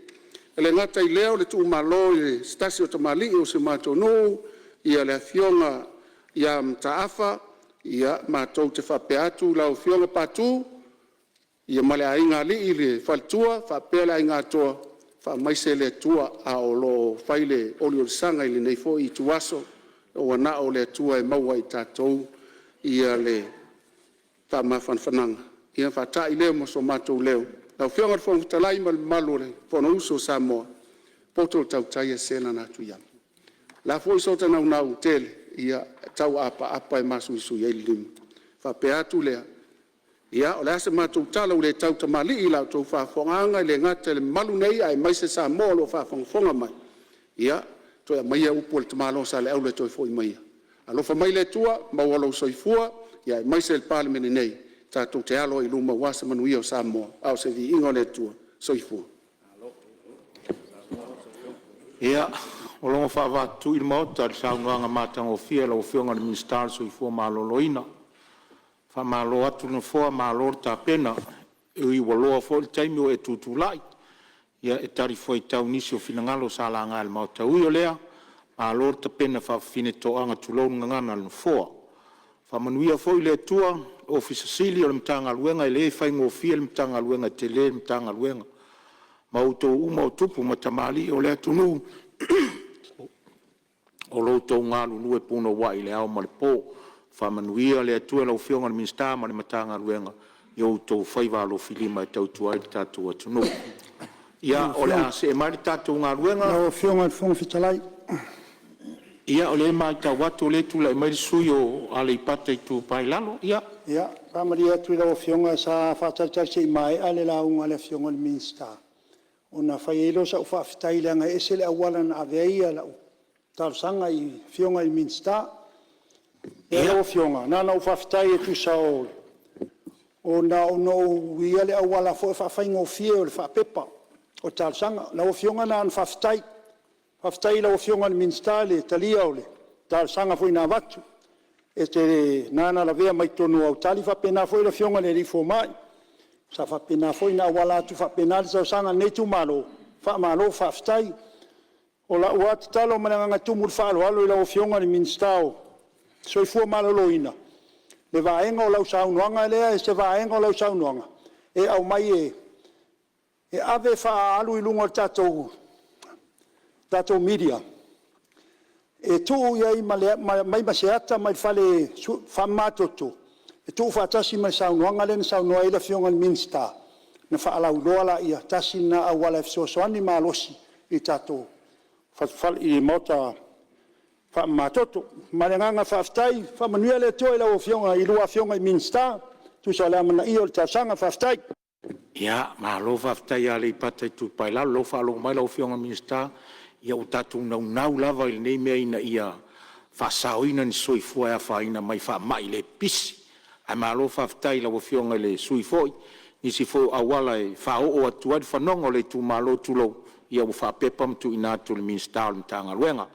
E le gata i lea o le tuumalo e se tasi o tamalii o si o matou nuu, le afioga ia Mataafa, matou te faapea atu lau afioga Patu ma le aiga alii le faletua faapea le aiga atoa, faamaise le Atua a o lo o fai le oliolisaga i lenei foi ituaso, ua na o le Atua e maua e i tatou le faamafanafanaga. Ia faatai lea ma so matou leo. Lau Afioga i le Fofoga Fetalai ma le mamalu o le Fonousu a Samoa, poto le tautai ae sese lana atu i ama. O le a foi so ta naunau tele, ia e tau apaapa e masuisui ai le lima. Ona faapea atu lea, ia o le a se matou tala ua le tautamalii i la outou faafofogaaga, e le gata i le mamalu nei aemaise Samoa o lo o faafogafoga mai, ia toe aumaia upu a le tamaloa Saleaula e toe foi mai ai, alofa mai le Atua maua lou soifua aemaise le Palemene nei, tatou te alo ai i luma aua se manuia o Samoa a o se viiga o le Atua. Soifua. Ia, ua logo faavaatui le Maota i le saunoaga matagofie a lau Afioga i le Minisita o le Soifua Maloloina. Faamalo atu le nofoa malo le tapena, e ui ua loa foi le taimi ua e tutulai e talifuaitau i nisi o finagalo sa laga e le Maota. Ui o lea, malo le tapena faafafine toaga tulou le gagana a le Nofoa. Faamanuia foi le Atua i le Ofisa Sili o Pulega o le Matagaluega, e le faigofie le Matagaluega e tele le Matagaluega. Ma o outou uma o tupu ma tamalii o le atunuu o lo o outou galulue punouai i le ao ma le po. Faamanuia le Atua i lau Afioga i le Minisita ma le Matagaluega i o outou faiva alofilima e tautua ai lo tatou atunuu. Ia o le a see mai le tatou galuega. Lau Afioga i le Fofoga Fetalai. Ia o lea e matau atu o lea e tulai mai le sui usufono mo Aleipata Itupa i Lalo. Ia, E faamalie atu i lau Afioga sa faatalitali se i maea le lauga a le Afioga i le Minisita ona fai ai lea o sau faafetai leaga e ese le auala na ave ai lau talosaga i Afioga i Minisita. Lau Afioga na ona ou faafetai e tusa o… Ona ou uia le auala foi lea faafaigofie o le faapepa o talosaga. Lau Afioga na ona faafetai, faafetai i lau Afioga i le Minisita i le talia o le talosaga foi na avatu. E te… na ona lavea mai totonu o au tali, e faapena foi le afioga i le fomai, sa faapena foi ona auala atu faapena le talosaga a lenei itumalo, faamalo faafetai. O lau lava tatalo ma le agaga e tumu i le faaaloalo i lau Afioga i le Minisita o le Soifua Maloloina, le vaega o lau saunoaga lea, se vaega o lau saunoaga e aumai e ave e faaalu i luga o le tatou media e tuu i ai ma le aumai ma se ata mai le fale faamamatoto e tuufaatasi ma le saunoaga lea na saunoa ai le Afioga i le Minisita ona faalauiloa lea. Tasi lena auala e fesoasoani malosi i le tatou maota faamamatoto. Ma le agaga faafetai, faamanuia le Atua i a oulua Afioga i Minisita e tusa o le amanaia o le talosaga. Faafetai. Ia, malo faafetai Aleipata Itupa i Lalo. O lea ua faalogo mai lau Afioga i le Minisita, ia ua tatou naunau lava i lenei mea ina ia faasaoina ni soifua e afaina mai faamai le pipisi. Ae malo faafetai i lau Afioga i le sui usufono foi i nisi foi o auala e faaoo atu ai le fanoga o le itumalo, tulou, ia ua faapepa ma tuuina atu i le Minisita o le Matagaluega.